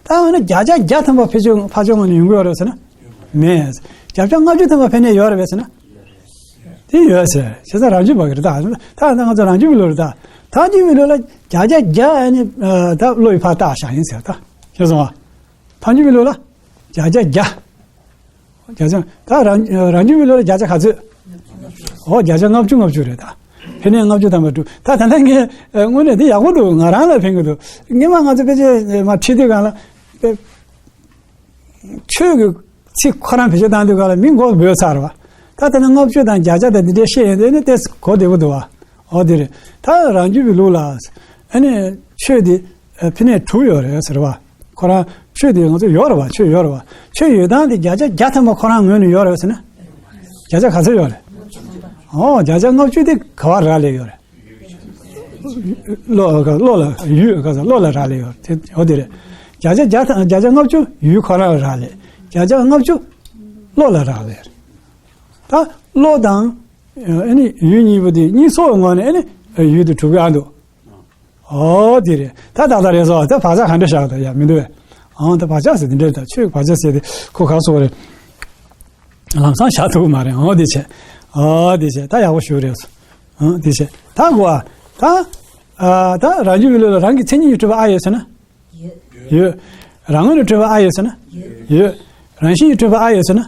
ད་འོ་ན་བརྒྱ་ཆ་བརྒྱ་ཐམ་པ་ཕར་ཕྱོགས་ཕར་ཕྱོགས་ངོས་ནས་ཡོང་གི་ཡོད་རེད་ཟེར་ན། མེད། བརྒྱ་ཆ་ལྔ་བཅུ་ཐམ་པ་ཕར་ནས་ཡོད་རེད་བས་ཟེར་ན། དེ་ཡོད་ཟེར། བྱས་ཙང་རང་རྒྱུད་པ་གི་རེད་ད། ད་ང་ཚོ་རང་རྒྱུད་པའི་ལུགས་རེད་ད། ཐལ་འགྱུར་བའི་ལུགས་ལ་བརྒྱ་ཆ་བརྒྱ་ཨ་ནི་ད་བློ་ཡིས་ཕར་བཏགས་བཞག་ཡིན་ཟེར་ད། ཤེས་སོང་ཨ། ཐལ་འགྱུར་བའི་ལུགས་ལ་བརྒྱ་ཆ་བརྒྱ། བརྒྱ་ཆ། ད་རང་རང་རྒྱུད་པའི་ལུགས་ལ་བརྒྱ་ཆ་ག་ཚོད། ཨོ་བརྒྱ་ཆ་ལྔ་བཅུ་ལྔ་བཅུ་རེད་ད། ཕན་ནུས་ལྔ་བཅུ་ཐམ་པ་འགྲུབ། ད་ད་ལྟ་ངས་དངོས་གནས་འདི་ཡག་པོ་འདུག་ང་རང་ལ་ཕན་གི་འདུག་སྔོན་མ་ང་ཚོ་དཔེ་ཆ་མར་ཁྲིད་དུས་སྒང་ལ་དཔེ་ཆོས་ཀྱི་ཚིག་ཁོ་རང་བེད་སྤྱོད་བཏང་དུས་སྒང་ལ་མི་མགོ་འབོལ་ཚར་བ། ད་ད་ལྟ་ལྔ་བཅུ་དང་བརྒྱ་ཆ་དང་འདི་འདྲའི་བཤད་ཡོང་དུས་ནི་ཏོག་ཙམ་གོ་བདེ་པོ་འདུག་བ། ཨོ་དེ་རེད། ད་རང་རྒྱུད་པའི་ལུགས་ལ་ཨ་ནི་ཆོས་འདི་ཕན་ནུས་དྲུག་ཡོད་རེད་ཟེར་བ། ཁོ་རང་ཆོས་དེ་ང་ཚོ་ཡོད་རེད་བ། ཆོས་ཡོད་རེད་བ། ཆོས་ཡོད་སྟངས་དེ་བརྒྱ་ཆ་བརྒྱ་ཐམ་པ་ཁོ་རང་ངོས་ནས་ཡོད་རེད་བ་ཟེར་ན། བརྒྱ་ཆ་ག་ཚོད་ཡོད་རེད། ཨོ་བརྒྱ་ཆ་ལྔ་བཅུ་དེ་ག་བ་རག་ལས་ཡོད་རེད། བློ་ག་བློ་ལ་ཡུལ་ག་ས་བློ་ལ་རག་ལས་ཡོད་རེད། དེ་ཡོད་དེ་རེད། བརྒྱ་ཆ་བརྒྱ་ཐམ་བརྒྱ་ཆ་ལྔ་བཅུ་ཡུལ་ཁོ་རང་ལ་རག་ལས། བརྒྱ་ཆ་ལྔ་བཅུ་བློ་ལ་རག་ལས་རེད། ད་བློ་དང་ཨ་ནི་ཡུལ་གཉིས་པོ་དེ་གཉིས་ཚོགས་ངོས་ནས་ཨ་ནི་ཡུལ་དེ་གྲུབ་ཀྱི་ཨ་འདུག་ཨོ་དེ་རེད། ད་ད་ལྟ་རེད་སོ། ད་བག་ཆགས་ག་འདྲ་བཞག་ད་ཡ་མི་འདུག་བས། ཨང་ད་བག་ཆགས་ཟེར་དེ་འདྲ་རེད། ད་ཆོས་བག་ཆགས་ཟེར་དེ་ཁོ་ག་སོ་རེད། ལམ་སང་བཞག་ཐུབ་མ་རེད། ཨོ་དེ་བྱས། ཨོ་དེ་བྱས་ད་ཡག་པོ་ཞུ་རེད་སོ། ཨང་དེ་བྱས་ད་གོ་ཨ། ད་ཨ་ད་རང་རྒྱུད་པའི་ལུགས་ལ་རང་གི་མཚན་ཉིད་ཀྱིས་གྲུབ་པ་ཨ་ཡོད་ཟེར་ན། ཡོད། རང་ངོས་ནས་གྲུབ་པ་ཨ་ཡོད་ཟེར་ན། ཡོད། རང་བཞིན་གྱིས་གྲུབ་པ་ཨ་ཡོད་ཟེར་ན།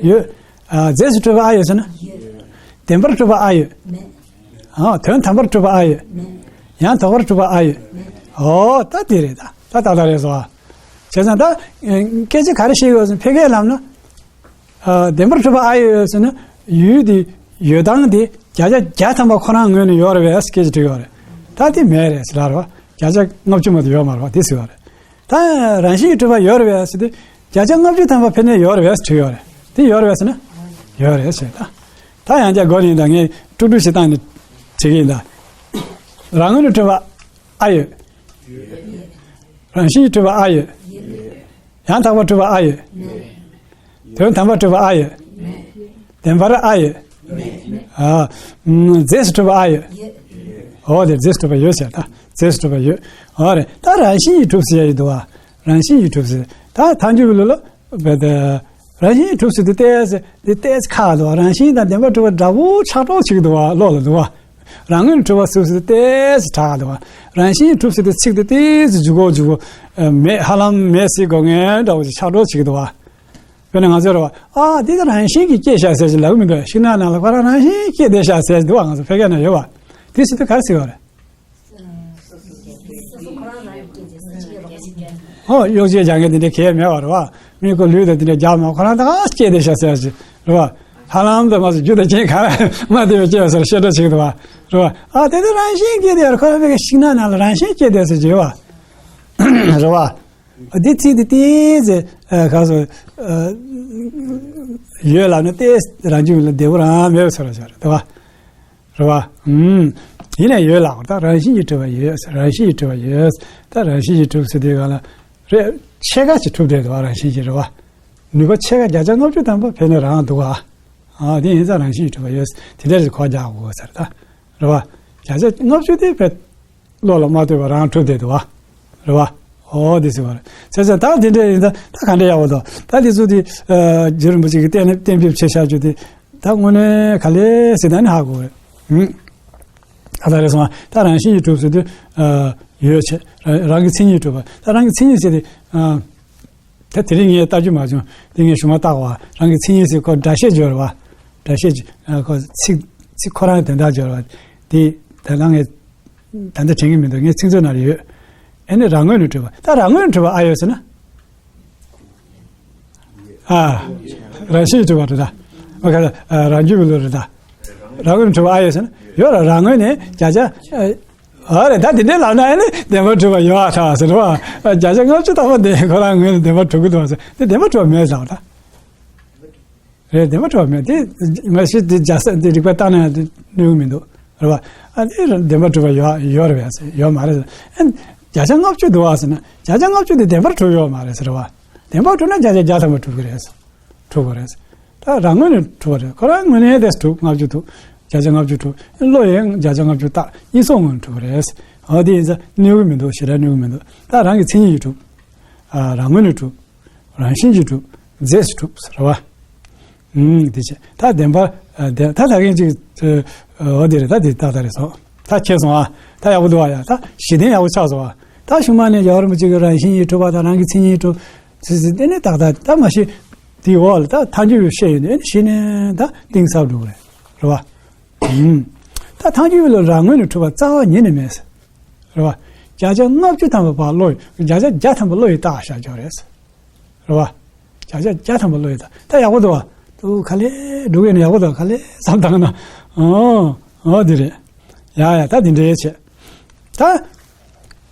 ཡོད། ཨ་རྫས་སུ་གྲུབ་པ་ཨ་ཡོད་ཟེར་ན། བདེན་པར་གྲུབ་པ་ཨ་ཡོད། ཨ་དོན་དམ་པར་གྲུབ་པ་ཨ་ཡོད། ཡང་དག་པར་གྲུབ་པ་ཨ་ཡོད། ཨོ་ད་དེ་རེད་ད། ད་ད་ལྟ་རེད་སོ། བྱས་ཙང་ད་སྐད་ཆ་ག་རེ་བཤད་ཡོད་ཟེར་ན་ཕལ་སྐད་ལབ་ན། ཨ་བདེན་པར་གྲུབ་པ་ཨ་ཡོད་ཟེར་ན་ཡུལ་དེ་ཡོད་སྟངས་དེ་བརྒྱ་ཆ་བརྒྱ་ཐམ་པ་ཁོ་རང་ངོས་ནས་ཡོད་རེད་པས་སྐད་ཆ་དྲིས་ཡོད་རེད། ད་དེ་མེད་རེད་ཟེར་ལབ་རེད་བ། བརྒྱ་ཆ་ལྔ་བཅུ་མ་གཏོགས་ཡོད་མ་རེད་བ། དེ་ཟེར་བ་རེད། ད་རང་བཞིན་གྱིས་གྲུབ་པ་ཡོད་རེད་པས་ཟེར་དུས་བརྒྱ་ཆ་ལྔ་བཅུ་ཐམ་པ་ཕན་ནུས་ཡོད་རེད་པས་དྲིས་ཡོད་རེད། དེ་ཡོད་རེད་ཟེར་ན། ཡོད་རེད་ཟེར་ད། ད་ཡང་བསྐྱར་འགོ་ནས་ད་ངས་དཀྲུག་དཀྲུག་ཞིག་བཏང་ནས་བྲིས་ཀྱི་ཡིན་ད། རང་ངོས་ནས་གྲུབ་པ་ཨ་ཡོད། རང་བཞིན་གྱིས་གྲུབ་པ་ཨ་ཡོད། ཡང་དག་པར་གྲུབ་པ་ཨ་ཡོད། དོན་དམ་པར་གྲུབ་པ་ཨ་ཡོད། བདེན་པར་ཨ་ཡོད། ཨ། ཨ། རྫས་སུ་གྲུབ་པ་ཨ་ཡོད། འོ་དེ་རྫས་སུ་གྲུབ་པ་ཡོད་ཟེར་ད། རྫས་སུ་གྲུབ་པ་ཡོད། འོ་རེད་ད། རང་བཞིན་གྱིས་གྲུབ་ཟེར་ཡ་ཡོད་འདུག་བ། རང་བཞིན་གྱིས་གྲུབ་ཟེར་ད་ཐལ་འགྱུར་བའི་ལུགས་ལ། བས་ཏེ། རང་བཞིན་གྲུབ་ཟེར་དུས་ཏོག་ཙམ་འདི་ཏོག་ཙམ་ཁག་འདུག་བ། རང་བཞིན་དང་བདེན་པར་གྲུབ་པ་འདྲ་པོ་ཆགས་འགྲོ་བྱེད་ཀྱི་འདུག་བ། ལོག་ལ་འདུག་བ། རང་ངོས་ནས་གྲུབ་པ་ཟེར་དུས་ཏོག་ཙམ་དྲག་འདུག་བ། རང་བཞིན་གྲུབ་ཟེར་དུས་ཚིག་དེ་ཏོག་ཙམ་འཇུག་གོ་འཇུག་གོ། མེད་ཧ་ལམ་མེད་ཟེར་དགོས་ངེས་འདྲ་བོ་ཞིག་ཆགས་འགྲོ་བྱེད་ཀྱི་འདུག་བ། དཔེར་ན་ང་ཚོས་རེད་བ། ཨ་འདི་ད་རང་བཞིན་གྱིས་སྐྱེས་ཤག་ཟེར་ཞིག་ལབ་ཀྱི་མི་འདུག་ཤིང་ནགས་ནང་ལ་ཁོ་རང་རང་བཞིན་སྐྱེས་བསྡད་ཤག་ཟེར་ཞིག་འདུག་བ། ང་ཚོ་ཕལ་སྐད་ནང་ཡོད་བ། དེ་ཟེར་དུས་ག་རེ་ཟེར་བ་རེད། ཨོ། གཡོག་བྱེད་རྒྱག་མཁན་དེ་འདྲའི་གལ་མེད་པ་རེད་བ། མི་ཁོ་ལུས་དང་དེ་འདྲའི་རྒྱག་མ་ཁོ་རང་ད་ག་སྐྱེས་བསྡད་ཤག་ཟེར་ཞིག་རེད་བ། ཧ་ལམ་དུ་མ་སོ་རྒྱུ་དང་རྐྱེན་ག་རེ་མ་བསྡད་པའི་སྐྱེས་པ་ཟེར་བཤད་སྒྲ་བྱེད་ཀྱི་འདུག་བ། རེད་བ། ཨ་དེ་ཚོ་རང་བཞིན་སྐྱེས་བསྡད་ཡོད་རེད། ཁོ་རང་ཕ་གི་ཤིང་ནགས་ནང་ལ་རང་བཞིན་སྐྱེས་བསྡད་ཟེར་གྱི་ཡོད་བ། རེད་བ། འདི་ཚིག་འདི་ཏོག་ཙམ་ག་སོ་ཡོད་ལབ་ན་ཏོག་ཙམ་རང་རྒྱུད་ལ་བདེ་པོ་རང་མེད་པའི་ཚོར་བ་ཤར་རེད་བ། རེད་བ། ཨུམ། ཡིན་ནའི་ཡོད་ལབ་ད། རང་བཞིན་གྱིས་གྲུབ་པ་ཡོད། རང་བཞིན་གྱིས་གྲུབ་པ་ཡོད། ད་རང་བཞིན་གྱིས་གྲུབ་ཟེར་དུས་ག་ལ་རེད། ཕྱེད་ཀ་ཅིག་གྲུབ་བསྡད་འདུག་བ། རང་བཞིན་གྱིས་རེད་བ། ནུས་པ་ཕྱེད་ཀ་བརྒྱ་ཆ་ལྔ་བཅུ་ཐམ་པ་ཕེབས་ནས་རང་འདུག་བ། ཨ་དེ་ཡིན་ཙང་རང་བཞིན་གྱིས་གྲུབ་པ་ཡོད། དེ་འདྲ་ཞིག་གོ་རྒྱག་དགོས་ཟེར་ད། རེད་བ། བརྒྱ་ཆ་ལྔ་བཅུ་དེ་ཕེབས། བློ་ལ་མ་ལྟོས་པ་རང་གྲུབ་བསྡད་འདུག་བ། རེད་བ། ཨོ་དེ་ཟེར་བ་རེད། བྱས་ཙང་ད་དེ་འདྲ་ཡིན་ད་ད་ག་འདྲ་ཡག་པོ་འདུག་ད་དེ་ཚོ་དེ་ཨ་རྗེ་རིན་པོ་ཆེ་གིས་གཏན་གཏན་འབེབས་བྱས་བཞག་རྒྱུ་དེ་ད་དངོས་གནས་ག་ལེ་ཟེར་ད་ནི་ཧ་གོ་རེད། ཧུམ། ད་ད་རེད་སོང་ད་རང་བཞིན་གྱིས་གྲུབ་ཟེར་དུས་ཨ་ཡོད་བྱས་རང་རང་གི་མཚན་ཉིད་གྲུབ་པ། ད་རང་གི་མཚན་ཉིད་ཟེར་དེ་ཨ་ད་དེ་རིང་ངས་ལྟ་རྒྱུ་མ་བྱུང་། དེ་ངས་གཞུག་མ་བལྟ་དགོས་བ། རང་གི་མཚན་ཉིད་ཟེར་ཁོ་སྒྲ་བཤད་སྦྱོར་བ། སྒྲ་བཤད་ཀྱི་ཨ་ཁོ་ཚིག་ཚིག་ཁོ་རང་གི་དོན་དག་སྦྱོར་བ། དེ་ད་ལྟ་ངས་ད་ལྟ་དྲན་གྱི་མི་འདུག་ངའི་ཚིག་མཛོད་ནང་ལ་ཡོད། ཨེ་ནི་རང་ངོས་ནས་གྲུབ་པ། ད་རང་ངོས་ནས་གྲུབ་པ་ཨ་ཡོད་ཟེར་ན། ཨ། རང་བཞིན་གྱིས་གྲུབ་པ་རེད་ད། ཨོ་ཁ་ད། ཨ་རང་རྒྱུད་པའི་ལུགས་རེད་ད། རང་ངོས་ནས་གྲུབ་པ་ཨ་ཡོད་ཟེར་ན། ཡོད་ར་རང་ངོས་ནས་བརྒྱ་ཆ། ཨ་རེད་ད། དེ་འདྲའི་ལབ་ན་ཨེ་ནི་བདེན་པར་གྲུབ་པ་ཡོད་ཨ་ཐག་ཟེར་བ། བརྒྱ་ཆ་ལྔ་བཅུ་ཐམ་པ་དེ་ཁོ་རང་ངོས་ནས་བདེན་པར་གྲུབ་ཀྱི་འདུག་ཟེར། དེ་བདེན་པར་གྲུབ་པ་མེད་ཟེར་བ་ད། རེད། བདེན་པར་གྲུབ་པ་མེད་དེ། མ་གཞི་དེ་རྒྱལ་ས་དེ་རིགས་པ་ལྟ་ན་དེ་གནོད་གི་མི་འདུག་རེད་བ། ཨ་དེ་བདེན་པར་གྲུབ་པ་ཡོད་ཡོད་རེད་པས་ཟེར། ཡོད་མ་རེད་ཟེར། ཨ་བརྒྱ་ཆ་ལྔ་བཅུ་འདུག་ཨ་ཟེར་ན། བརྒྱ་ཆ་ལྔ་བཅུ་དེ་བདེན་པར་གྲུབ་ཡོད་མ་རེད་ཟེར་བ། བདེན་པར་གྲུབ་ན་བརྒྱ་ཆ་བརྒྱ་ཐམ་པ་གྲུབ་གི་རེད་ཟེར། གྲུབ་དགོས་རེད་ཟེར། ད་རང་ངོས་ནས་གྲུབ་པ་རེད། ཁོ་རང་ངོས་ནས་དེ་གྲུབ། ལྔ་བཅུ་གྲུབ། བརྒྱ་ཆ་ལྔ་བཅུ་གྲུབ། བློ་ཡང་བརྒྱ་ཆ་ལྔ་བཅུ་རྟག་གཉིས་སོགས་ངོས་ནས་གྲུབ་པ་རེད་ཟེར། ཨ་དེ་ཡིན་ཙང་གནོད་གི་མི་འདུག་ཞེ་དྲག་གནོད་གི་མི་འདུག་ད་རང་གི་མཚན་ཉིད་ཀྱིས་གྲུབ། ཨ་རང་ངོས་ནས་གྲུབ། རང་བཞིན་གྱིས་གྲུབ། རྫས་སུ་གྲུབ་ཟེར་བ། ཨུམ། དེ་བྱས་ད་བདེན་པ། ཨ་བདེན་ད་ད་གིན་ཅིག་ཨ་འོ་དེ་རེད། ད་དེ་ཏག་ཏག་རེད་སོང་། ད་མཁྱེན་སོང་ཨ། ད་ཡག་པོ་འདུག་ཨ། ཡ་ད་གཞི་རྟེན་ཡག་པོ་ཆགས་སོང་ཨ། ད་གཞུག་མ་ནས་རྒྱལ་བ་རིན་པོ་ཆེ་གིས་རང་བཞིན་གྱིས་གྲུབ་པ་དང་རང་གི་མཚན་ཉིད་གྲུབ་ཟེར་ཟེར་དེ་ནས་ཏག་ཏག་ད་མ་གཞི་དེའི་འོག་ལ་ད་ཐལ་འགྱུར་བའི་བཤད་ཡོད་དེ་ནས་གཞི་ནས་ད་གཏིང་ཟབ་འགྲོ་གི་རེད། རེད་བ། ཨུམ། ད་ཐལ་འགྱུར་བའི་ལུགས་རང་ངོས་ནས་གྲུབ་པ་རྩ་བ་ཉིད་ནས་མེད་ཟེར། རེད་བ། བརྒྱ་ཆ་ལྔ་བཅུ་ཐམ་པ་བར་བློ་ཡིས། བརྒྱ་ཆ་བརྒྱ་ཐམ་པ་བློ་ཡིས་བཏགས་བཞག་ཆོག་རེད། རེད་བ། བརྒྱ་ཆ་བརྒྱ་ཐམ་པ་བློ་ཡིས་བཏགས། ད་ཡག་པོ་འདུག་བ། ཏུ་ག་ལེ་འགྲོ་གི་ཡིན་ན་ཡག་པོ་འདུག་ག་ལེ་བསམ་བཏང་ན། ཨོ། ཨོ་དེ་རེད། ཡ་ཡ་ད་དེ་འདྲའི་བྱས། ད།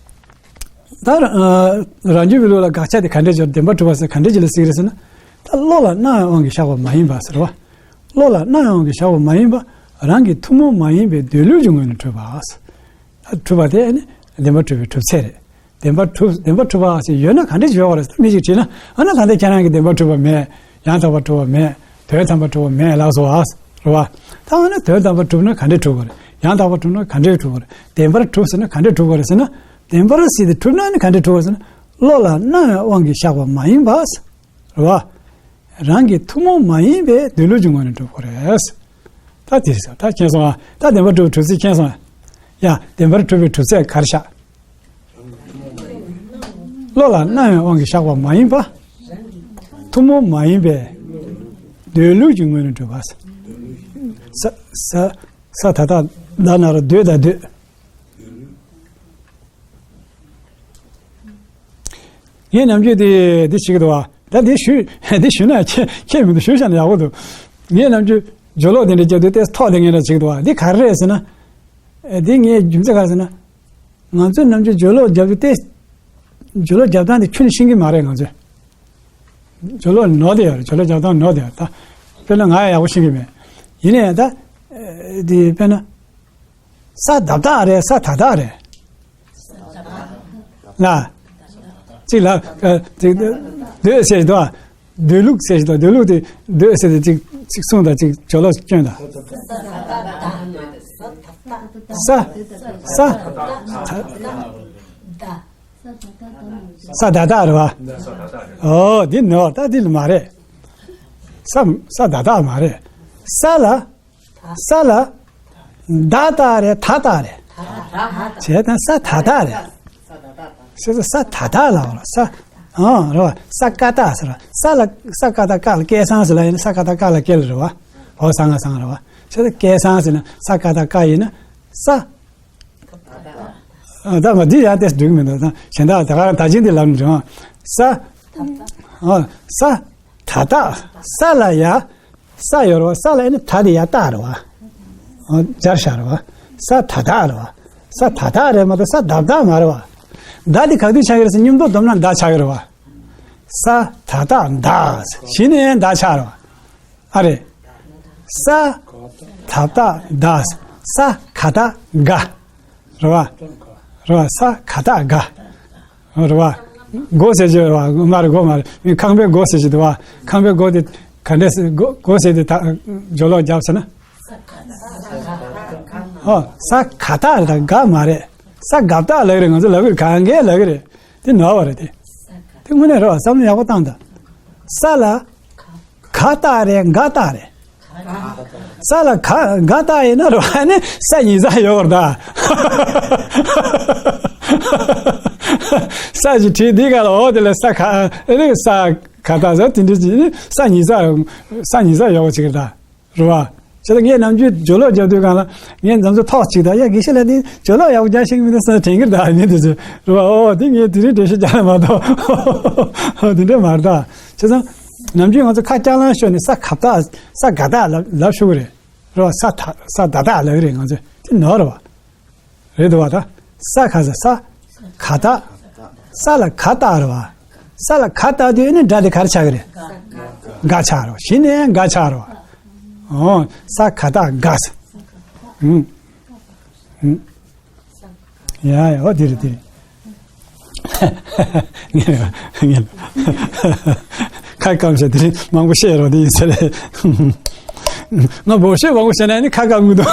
ད་རང་རྒྱུད་པའི་ལུགས་ལ་དགག་བྱ་དེ་ག་འདྲས་བྱས། བདེན་པར་གྲུབ་པ་ཟེར་ག་འདྲས་ཅིག་ལ་ཟེར་གི་རེད་ཟེར་ན། ད་བློ་ལ་སྣང་བའི་དབང་གིས་བཞག་པ་མ་ཡིན་པ་ཟེར་བ། བློ་ལ་སྣང་བའི་དབང་གིས་བཞག་པ་མ་ཡིན་པ། རང་གི་ཐུན་མོང་མ་ཡིན་པའི་སྡོད་ལུགས་ཀྱི་ངོས་ནས་གྲུབ་པ། ད་གྲུབ་པ་དེ་ནི་བདེན་པར་གྲུབ་པའི་གྲུབ་ཚད་རེད། བདེན་པར་གྲུབ། བདེན་པར་གྲུབ་པ་ཟེར་ཡོད་ན་ག་འདྲས་ཡོད་པ་རེད་ཟེར་མི་ཞིག་དྲིས་ན། ཨ་ན་ད་ལྟ་ཁྱེད་རང་གིས་བདེན་པར་གྲུབ་པ་མེད། ཡང་དག་པར་གྲུབ་པ་མེད། དོན་དམ་པར་གྲུབ་པ་མེད་ལབ་སོང་བ། རེད་བ། ད་ཨ་ན་དོན་དམ་པར་གྲུབ་ན་ག་འདྲས་གྲུབ་པ་རེད། ཡང་དག་པར་གྲུབ་ན་ག་འདྲས་གྲུབ་པ་རེད། བདེན་པར་གྲུབ་ཟེར་ན་ག་འདྲས་གྲུབ་པ་རེད་ཟེར་ན། བདེན་པར་ཟེར་དེ་གྲུབ་ན་ནི་ག་འདྲས་གྲུབ་པ་རེད་ཟེར་ན། བློ་ལ་སྣང་བའི་དབང་གིས་བཞག་པ་མ་ཡིན་པ། རེད་བ། རང་གི་ཐུན་མོང་མ་ཡིན་པའི་སྡོད་ལུགས་ཀྱི་ངོས་ནས་གྲུབ་དགོས་རེད། ད་དེ་ཟེར་ད་མཁྱེན་སོང་ཨ། ད་བདེན་པར་གྲུབ་པའི་གྲུབ་ཚད་མཁྱེན་སོང་ཨ། ཡ་བདེན་པར་གྲུབ་པའི་གྲུབ་ཚད་ག་རེ་བཞག་བློ་ལ་སྣང་བའི་དབང་གིས་བཞག་པ་མ་ཡིན་པ། ཐུན་མོང་མ་ཡིན་པའི་སྡོད་ལུགས་ཀྱི་ངོས་ནས་གྲུབ་པ། ས་ས་ས་ད་ལྟ་ད་ན་ར་སྡོད་ད་སྡོད། ངས་ནམ་རྒྱུན་དེ་འདི་བྱེད་ཀྱི་འདུག་བ། ད་འདི་ཞུ་འདི་ཞུ་ན་ཁྱེད་ཁྱེད་མི་འདུག་ཞུ་བཞག་ན་ཡག་པོ་འདུག་ངས་ནམ་རྒྱུན་སྦྱོར་ཀློག་དེ་འདྲ་རྒྱབ་དུས་ཏོག་ཙམ་ཐོག་དེ་ངས་འདྲ་བྱེད་ཀྱི་འདུག་བ། འདི་ག་རེ་རེད་ཟེར་ན། ཨེ་འདི་ངས་རྒྱུ་མཚན་ག་རེ་ཟེར་ན། ང་ཚོས་ནམ་རྒྱུན་སྦྱོར་ཀློག་རྒྱབ་དུས་ཏོག་ཙམ་སྦྱོར་ཀློག་རྒྱབ་སྟངས་དེ་ཁྱོན་ནས་ཤེས་ཀྱི་མ་རེད་ང་ཚོས། སྦྱོར་ཀློག་ནོར་དེ་ཡོད་རེད། སྦྱོར་ཀློག་རྒྱག་སྟངས་ནོར་དེ་ཡོད་རེད། ད་དཔེར་ན་ང་ཡང་ཡག་པོ་ཤེས་ཀྱི་མེད། ཡིན་ནའི་ད་དེ་དཔེར་ན། ས་བཏགས་སྟག་རེད། ས་ད་སྟག་རེད། ལ། གཅིག་ལ། ཨ། གཅིག་སྡོད་ཟེར་གྱི་འདུག་ཨ། སྡོད་ལུགས་ཟེར་གྱི་འདུག་སྡོད་ལུགས་དེ་སྡོད་ཟེར་དེ་གཅིག་གཅིག་གསུངས་དང་གཅིག་སྦྱོར་ཀློག་སྐྱོན་དང་། ས། ས། ས་ད་སྟག་རེད་བ། ཨོ་འདི་ནོར། ད་འདི་ལ་མ་རེད། ས། ས་ད་སྟག་མ་རེད། ས་ལ། ས་ལ། ད་སྟག་རེད། ད་སྟག་རེད། བྱས་ཙང་ས་ད་སྟག་རེད། ས་ད་སྟག་ལ་འོ་ལ་ས། ཨང་རེད་བ། ས་ཀ་སྟག་ཟེར་བ། ས་ལ་ས་ཀ་སྟག་སྐ་ལ་སྐལ་བཟང་ཟེར་ལ་ཡིན་ན་ས་ཀ་སྟག་སྐ་ལ་སྐལ་རེད་བ། འོ་ས་ང་བཟང་རེད་བ། བྱས་ཙང་སྐལ་བཟང་ཟེར་ན་ས་ཀ་སྟག་སྐ་ཡིན་ན་ས། ཨ། ད་མ་འདི་ཡང་ཏེས་འགྲིག་མི་འདུག་ད་གཞན་དག་ད་ག་རང་ད་ཅིང་འདི་ལབ་འགྲོ། ས། ཨ། ས། ད་སྟག་ས་ལ་ཡ། ས་ཡོད་རེད་བ། ས་ལ་ཡ་ནི་ད་དེ་ཡ་སྟག་རེད་བ། ཨ། སྦྱར་བཞག་རེད་བ། ས་ད་སྟག་རེད་བ། ས་ད་སྟག་རེད་མ་གཏོགས་ས་ད་སྟག་མ་རེད་བ། ད་དེ་ག་དུས་ཆགས་ཀྱི་རེད་ཟེར་མཉམ་དུ་བསྡོམས་ན་ད་ཆགས་ཀྱི་རེད་བ། ས་ད་སྟག་ད། གཞི་ནས་ཡང་ད་ཆགས་རེད་བ། ཨ་རེད། ས། ད་སྟག་ད། ས་ག་སྟག་ག་རེད་བ། རེད་བ། ས་ག་སྟག་ག་རེད་བ། སྒོ་ཟེར་གྱི་རེད་བ། མ་རེད། སྒོ་མ་རེད། མི་ཁང་པའི་སྒོ་ཟེར་གྱི་འདུག་བ། ཁང་པའི་སྒོ་དེ་ག་འདྲས་སེ་སྒོ་སྒོ་ཟེར་དེ་ད་སྦྱོར་ཀློག་རྒྱབ་ཟེར་ན། ཨོ། ས་ག་སྟག་རེད། ད་ག་མ་རེད། ས་ག་སྟག་ལབ་ཀྱི་རེད། ང་ཚོ་ལབ་ཀྱི་རེད། གང་གས་ལབ་ཀྱི་རེད། དེ་ནོར་བ་རེད་དེ། དེ་དངོས་གནས་རེད་བ། བསམ་བློ་ཡག་པོ་བཏང་དང་། ས་ལ། ག་སྟག་རེད། ག་སྟག་རེད། ས་ལ་ག་ག་སྟག་ཡིན་ན་རེད་བ། ནི་ས་ཉིས་ས་ཡོད་རེད་ད། ས་ཞིག་བྲིས་འདི་ག་ལ་འོ་དེ་ལ་ས་ག་ཨེ་ནི་ས་ག་སྟག་ཟེར་དེ་འདྲ་ཅིག་ནི་ས་ཉིས་ས་ས་ཉིས་ས་ཡོད་ཅིག་རེད་ད། རེད་བ། བྱས་ཙང་ངས་ནམ་རྒྱུན་སྦྱོར་ཀློག་རྒྱབ་དུས་སྒང་ལ་ངས་ང་ཚོ་ཐོག་ཅིག་དང་། ཡ་དགེ་བཤེས་ལགས་འདི་སྦྱོར་ཀློག་ཡག་པོ་རྒྱག་ཤེས་ཀྱི་མི་འདུག་ཟེར་དྲན་གྱི་རེད་ད། མི་དེ་ཚོས་རེད་བ། ཨོ་དེ་ངས་དེ་རིང་འགྲེལ་བཤད་རྒྱག་ན་མ་གཏོགས་དེ་འདྲ་མ་རེད་ད། བྱས་ཙང་ནམ་རྒྱུན་ང་ཚོ་ཁ་སྐྱག་ལང་ཤོར་ནས་ས་ག་སྟག་ས་ག་སྟག་ལབ་ལབ་ཤོར་གི་རེད། རེད་བ། ས་ད་ས་ད་སྟག་ལབ་གི་རེད། ང་ཚོས་དེ་ནོར་བ་རེད་འདུག་བ། ད་ས་ག་ས་ས་ག་སྟག་ས་ལ་ག་སྟག་རེད་བ། ས་ལ་ག་སྟག་དུས་ནི་སྒྲ་དེ་ག་རེ་ཆགས་ཀྱི་རེད། ག་ཆགས་རེད་བ། གཞི་ནས་ག་ཆགས་རེད་བ། ཨོ། ས་ག་སྟག་ག་ས། ཨུམ། ཨུམ། ཡ་ཡ། ཨོ་དེ་རེད་དེ་རེད། ངས་ངས་ཁ་སྐམ་ཤག་དེ་རིང་མང་པོ་བཤད་རོགས་དེ་ཡིན་ས་རེད། ང་འབོར་ཤོག་མང་པོ་བཤད་ན་ནི་ཁ་སྐམ་གི་འདུག་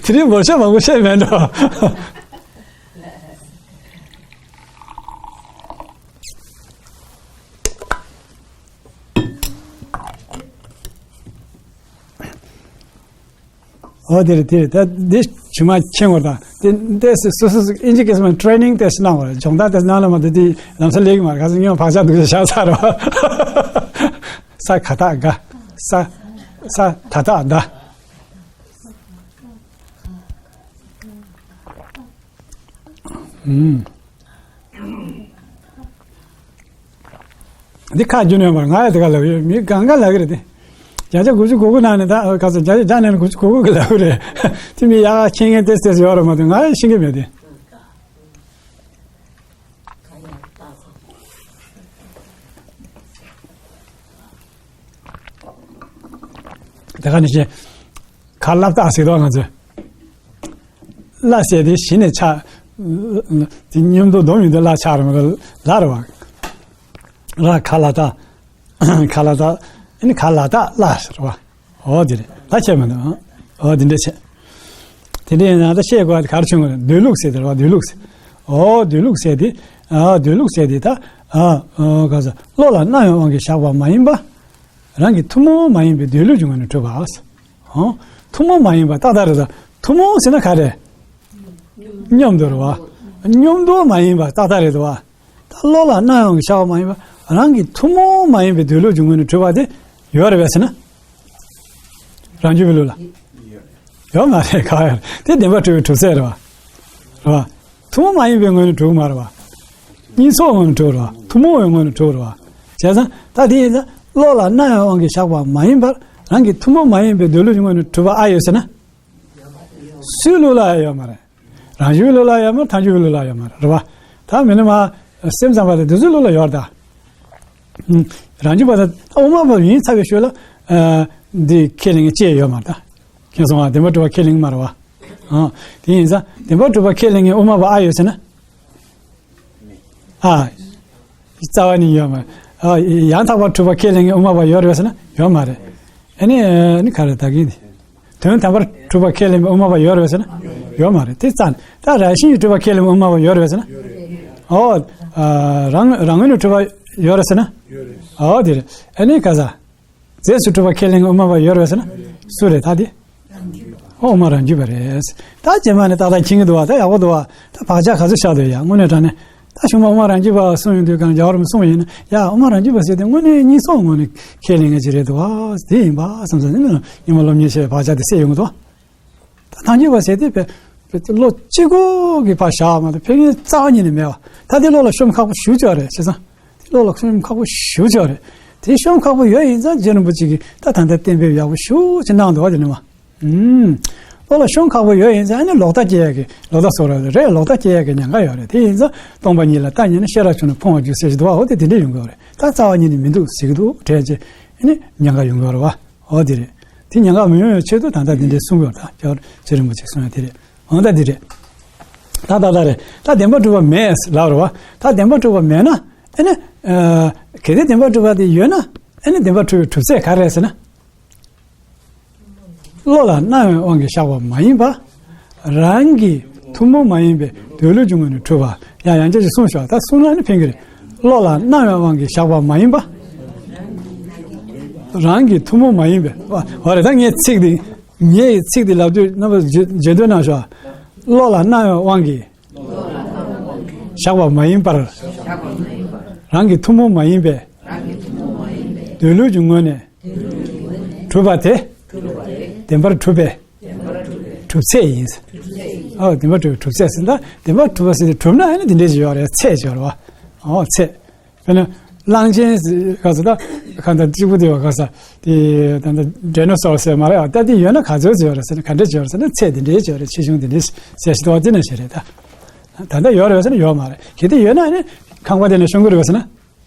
དེ་རིང་འབོར་ཤོག་མང་པོ་བཤད་མེད་འགྲོ། ཨོ་དེ་རེད་དེ་རེད། ད་འདི་ཇི་མ་མཁྱེན་བར་དང་། དེ་ཏེས་སོ་སོ་སོ་ཨིན་ཇི་སྐད་ཟེར་མ་ཊེ་རེ་ནིང་ཏེས་གནང་བར། སྦྱོང་བརྡར་ཏེས་གནང་ན་མ་དེ་དེ་ལམ་སང་ལེགས་མ་རེད། ག་ཚོད་སྙིང་བག་ཆགས་འདུག་ཤག་ས་རེད་བ། ས་ག་སྟག་ག་ས། ས་ད་སྟག་ད། ཨུམ། འདི་ཁ་རྒྱུན་ཡོད་མ་རེད། ང་ཡང་དེ་ག་ལབ་ཡོད། མི་གང་ག་ལབ་གི་རེད་དེ། བརྒྱ་ཆ་དགུ་བཅུ་གོ་དགུ་ནང་ནས་ད་ག་ཚོད། བརྒྱ་ཆ་བརྒྱ་ནང་ནས་དགུ་བཅུ་གོ་དགུ་གི་ལབ་གི་རེད། དེ་མི་ཡག་མཁྱེན་མཁན་ཏེས་ཏེས་ཡོད་རེད་མ་གཏོགས་ང་ཡང་ཤེས་ཀྱི་མེད་དེ། དེ་ག་ནས་བཤད། ག་སླ་སྟག་ཟེར་དོ་ང་ཚོས། སླ་ཟེར་དེ་གཞི་ནས་ཆགས། དེ་མཉམ་དུ་སྡོམ་ཡོང་དུས་སླ་ཆགས་རེད་མ་གཏོགས་ལ་རེད་བ། ར་ག་སླ་སྟག་ག་སླ་སྟག་ཨ་ནི་ག་སླ་སྟག་སླ་ཟེར་བ། འོ་དེ་རེད། ད་ཁྱད་མི་འདུག་འོ་དེ་འདྲ་བྱས། དེ་འདྲ་ཡིན་ན་ད་བཤད་དགོས་པ་དེ་ག་རེ་བྱུང་བ་རེད། སྡོད་ལུགས་ཟེར་དེ་རེད་བ། སྡོད་ལུགས་ཟེར། འོ་སྡོད་ལུགས་ཟེར་དེ། ཨ། སྡོད་ལུགས་ཟེར་དེ་ད། ཨ། ཨ། ག་ས་བློ་ལ་སྣང་བའི་དབང་གིས་བཞག་པ་མ་ཡིན་པ། རང་གི་ཐུན་མོང་མ་ཡིན་པའི་སྡོད་ལུགས་ཀྱི་ངོས་ནས་གྲུབ་པ། ཨོ། ཐུན་མོང་མ་ཡིན་པ་ཏག་ཏག་རེད་ད། ཐུན་མོང་ཟེར་ན་ག་རེ། མཉམ་དུ་རེད་བ། མཉམ་དུ་མ་ཡིན་པ་ཏག་ཏག་རེད་བ། ད་བློ་ལ་སྣང་བའི་དབང་གིས་བཞག་པ་མ་ཡིན་པ། རང་གི་ཐུན་མོང་མ་ཡིན་པའི་སྡོད་ལུགས་ཀྱི་ངོས་ནས་གྲུབ་པ་དེ་ཡོད་རེད་པས་ཟེར་ན། རང་རྒྱུད་པའི་ལུགས་ལ། ཡོད་མ་རེད། ག་ཡོད། དེ་བདེན་པར་གྲུབ་པའི་གྲུབ་ཚད་རེད་བ། རེད་བ། ཐུན་མོང་མ་ཡིན་པའི་ངོས་ནས་གྲུབ་མ་རེད་བ། གཉིས་ཚོགས་ངོས་ནས་གྲུབ་རེད་བ། ཐུན་མོང་བའི་ངོས་ནས་གྲུབ་རེད་བ། བྱས་ཙང་ད་དེ་ཡིན་ཙང་བློ་ལ་སྣང་བའི་དབང་གིས་བཞག་པ་མ་ཡིན་པར་རང་གི་ཐུན་མོང་མ་ཡིན་པའི་སྡོད་ལུགས་ཀྱི་ངོས་ནས་གྲུབ་པ་ཨ་ཡོད་ཟེར་ན། སུའི་ལུགས་ལ་ཡང་ཡོད་མ་རེད། རང་རྒྱུད་ལུགས་ལ་ཡོད་མ་རེད། ཐལ་འགྱུར་ལུགས་ལ་ཡོད་མ་རེད། རེད་བ། ད་མི་ནི་མ་སེམས་ཙམ་པ་དེ་འདི་ཚོའི་ལུགས་ལ་ཡོད་རེད་ད། རང་རྒྱུད་པ་དང་དབུ་མ་པ་ཡིན་ཚར་བའི་ཤུལ་ལ་འདི་ཁས་ལེན་མཁན་ཅི་ཡང་ཡོད་མ་རེད་ད། མཁྱེན་སོང་ང་། བདེན་པ་གྲུབ་པ་ཁས་ལེན་གྱི་མ་རེད་བ། ཨ། དེ་ཡིན་ཙང་བདེན་པ་གྲུབ་པ་ཁས་ལེན་མཁན་དབུ་མ་པ་ཨ་ཡོད་ཟེར་ན། ཨ། རྩ་བ་ནས་ཡོད་མ་རེད། ཨ། ཡང་དག་པར་གྲུབ་པ་ཁས་ལེན་མཁན་དབུ་མ་པ་ཡོད་རེད་ཟེར་ན་ཡོད་མ་རེད། ཨ་ནི་ཨ་ནི་ག་རེ་ད་གིན་དེ། དོན་དམ་པར་གྲུབ་པ་ཁས་ལེན་པའི་དབུ་མ་པ་ཡོད་རེད་ཟེར་ན་ཡོད་མ་རེད། དེ་རྩ་ནས་ད་རང་བཞིན་གྱིས་གྲུབ་པ་ཁས་ལེན་པའི་དབུ་མ་པ་ཡོད་རེད་ཟེར་ན། ཨོ། ཨ། རང་རང་ངོས་ནས་གྲུབ་པ་ཡོད་རེད་ཟེར་ན། ཨོ་དེ་རེད། ཨ་ནི་ག་ས། རྫས་སུ་གྲུབ་པ་ཁས་ལེན་གྱི་དབུ་མ་པ་ཡོད་རེད་ཟེར་ན། སུ་རེད་ད་དེ། ཨོ་དབུ་མ་རང་རྒྱུད་པ་རེད། ད་རྗེས་མ་ནས་ཏག་ཏག་མཁྱེན་གྱི་འདུག་བ། ད་ཡག་པོ་འདུག་བ། ད་བག་ཆགས་ག་ཚོད་བཞག་འདུག་ཡ། དངོས་གནས་དྲང་གནས། ད་གཞུག་མ་དབུ་མ་རང་རྒྱུད་པ་གསུངས་ཡོང་དུས་གང་རྒྱལ་བ་རིན་པོ་གསུངས་པ་ཡིན་ན། ཡ་དབུ་མ་རང་རྒྱུད་པ་ཟེར་དེ་དངོས་གནས་གཉིས་ཚོགས་ངོས་ནས་ཁས་ལེན་མཁན་ཅིག་རེད་འདུག་བ། དེ་ཡིན་པ་བསམ་ས་ནི་སྙན་མ་སློབ་གཉེར་བྱས་པའི་བག་ཆགས་དེ་སད་ཡོང་གི་འདུག་བ། ད་ཐལ་འགྱུར་བ་ཟེར་དེ་བས་བློ་གཅིག་པོ་གི་ཕར་བཞག་མ་གཏོགས་ཕན་ཡོན་རྩ་བ་ཉིད་ནས་མེད་པ། ད་དེ་བློ་ལ་ཤོམ་ཁག་པོ་ཞེ་པོ་ཅིག་རེད་བྱས་ཙང་། དེ་བློ་ལ་ཤོམ་ཁག་པོ་ཞེ་པོ་ཅིག་རེད། དེ་ཤོམ་ཁག་པོ་ཡོད་ཡིན་ཙང་རྗེ་རིན་པོ་ཆེ་གིས་ད་ད་ལྟ་གཏན་འབེབས་ཡག་པོ་ཞེ་པོ་ཅིག་གནང་འདུག་བ། དེ་ནི་མ། ཨུམ། བློ་ལ་ཤོམ་ཁག་པོ་ཡོད་ཡིན་ཙང་ཨ་ནི་ལོག་ལྟ་སྐྱེ་ཡག་གི་ལོག་ལྟ་སོགས་རེད་རེད། ལོག་ལྟ་སྐྱེ་ཡག་གི་ཉེན་ཁ་ཡོད་རེད། དེ་ཡིན་ཙང་སྟོང་པ་ཉིད་ལ་ལྟ་ཉན་ན་ཤེས་རབ་བྱུང་ནས་ཕོངས་པར་འགྱུར་ཟེར་གྱི་འདུག་བ། འོ་དེ་དེ་འདྲས་ཡོང་གི་ཡོད་རེད། ད་རྩ་བ་ཉིད་ནས་མི་འདུག་ཟེར་གྱི་འདུག་དྲན་རྗེས་ཨ་ནི་ཉེན་ཁ་ཡོང་གི་ཡོད་རེད་བ། འོ་དེ་རེད། དེ་ཉེན་ཁ་མི་ཡོང་བའི་ཆེད་དུ་ད་ལྟ་འདི་འདྲའི་གསུང་གི་ཡོད་རེད། ད་རྗེ་རིན་པོ་ཆེས་གསུང་ཡ་དེ་རེད། འོ་ད་འདི་རེད། ད་ད་ད་རེད། ད་བདེན་པ་གྲུབ་པ་མེད་ལབ་རེད་བ། ད་བདེན་པ་གྲུབ་པ་མེད་ན་ཨ་ནི། ཨ། གལ་ཏེ་བདེན་པ་གྲུབ་པ་དེ་ཡོད་ན་ཨ་ནི་བདེན་པ་གྲུབ་པའི་གྲུབ་ཚད་ག་རེ་རེད་ཟེར་ན། བློ་ལ་སྣང་བའི་དབང་གིས་བཞག་པ་མ་ཡིན་པ། རང་གི་ཐུན་མོང་མ་ཡིན་པའི་སྡོད་ལུགས་ཀྱི་ངོས་ནས་གྲུབ་པ། ཡང་ཡང་བསྐྱར་ཅིག་གསུངས་ཤོག་ད་གསུངས་ན་ནི་ཕན་གྱི་རེད། བློ་ལ་སྣང་བའི་དབང་གིས་བཞག་པ་མ་ཡིན་པ། རང་གི་ཐུན་མོང་མ་ཡིན་པའི། འོ་རེད། ད་ངས་ཚིག་འདི་ངས་ཚིག་འདི་ལབ་དུས་རྣམ་པ་བརྗེད་འདོད་གནང་ཤོག་བློ་ལ་སྣང་བའི་དབང་གིས་བཞག་པ་མ་ཡིན་པར། རང་གི་ཐུན་མོང་མ་ཡིན་པའི་སྡོད་ལུགས་ཀྱི་ངོས་ནས་གྲུབ་པ་དེ་བདེན་པར་གྲུབ་པའི་གྲུབ་ཚད་ཡིན། ཨོ་བདེན་པར་གྲུབ་པའི་གྲུབ་ཚད་ཟེར་ན་བདེན་པར་གྲུབ་པ་ཟེར་ཏེ་གྲུབ་ན་ཨ་ནི་འདི་འདྲས་ཅིག་ཡོད་རེད། ཚད་ཅིག་ཡོད་རེད་བ། ཨོ་ཚད། དཔེར་ན་གླང་ཆེན་ག་ཚོད་ད་གང་ལྟར་གཅིག་པུ་དེ་བ་ག་ས་དེ་ད་ལྟ་ཌའི་ནོ་སོར་ཟེར་མ་རེད་བ། ད་དེ་ཡོད་ན་ག་ཚོད་ཅིག་ཡོད་རེད་ཟེར་ན་ག་འདྲས་ཅིག་ཡོད་རེད་ཟེར་ན་ཚད་འདི་འདྲས་ཅིག་ཡོད་རེད། ཆེ་ཆུང་འདི་འདྲས་ཟེར་ཞིག་འདུག་བ། དེ་ནང་བཞིན་རེད་ད། ད་ལྟ་ཡོད་རེད་བ་ཟེར་ན་ཡོད་མ་རེད། གལ་ཏེ་ཡོད་ན་ཨ་ནི་ཁང་པ་དེ་ནས་ཤོང་གི་རེད་བ་ཟེར་ན།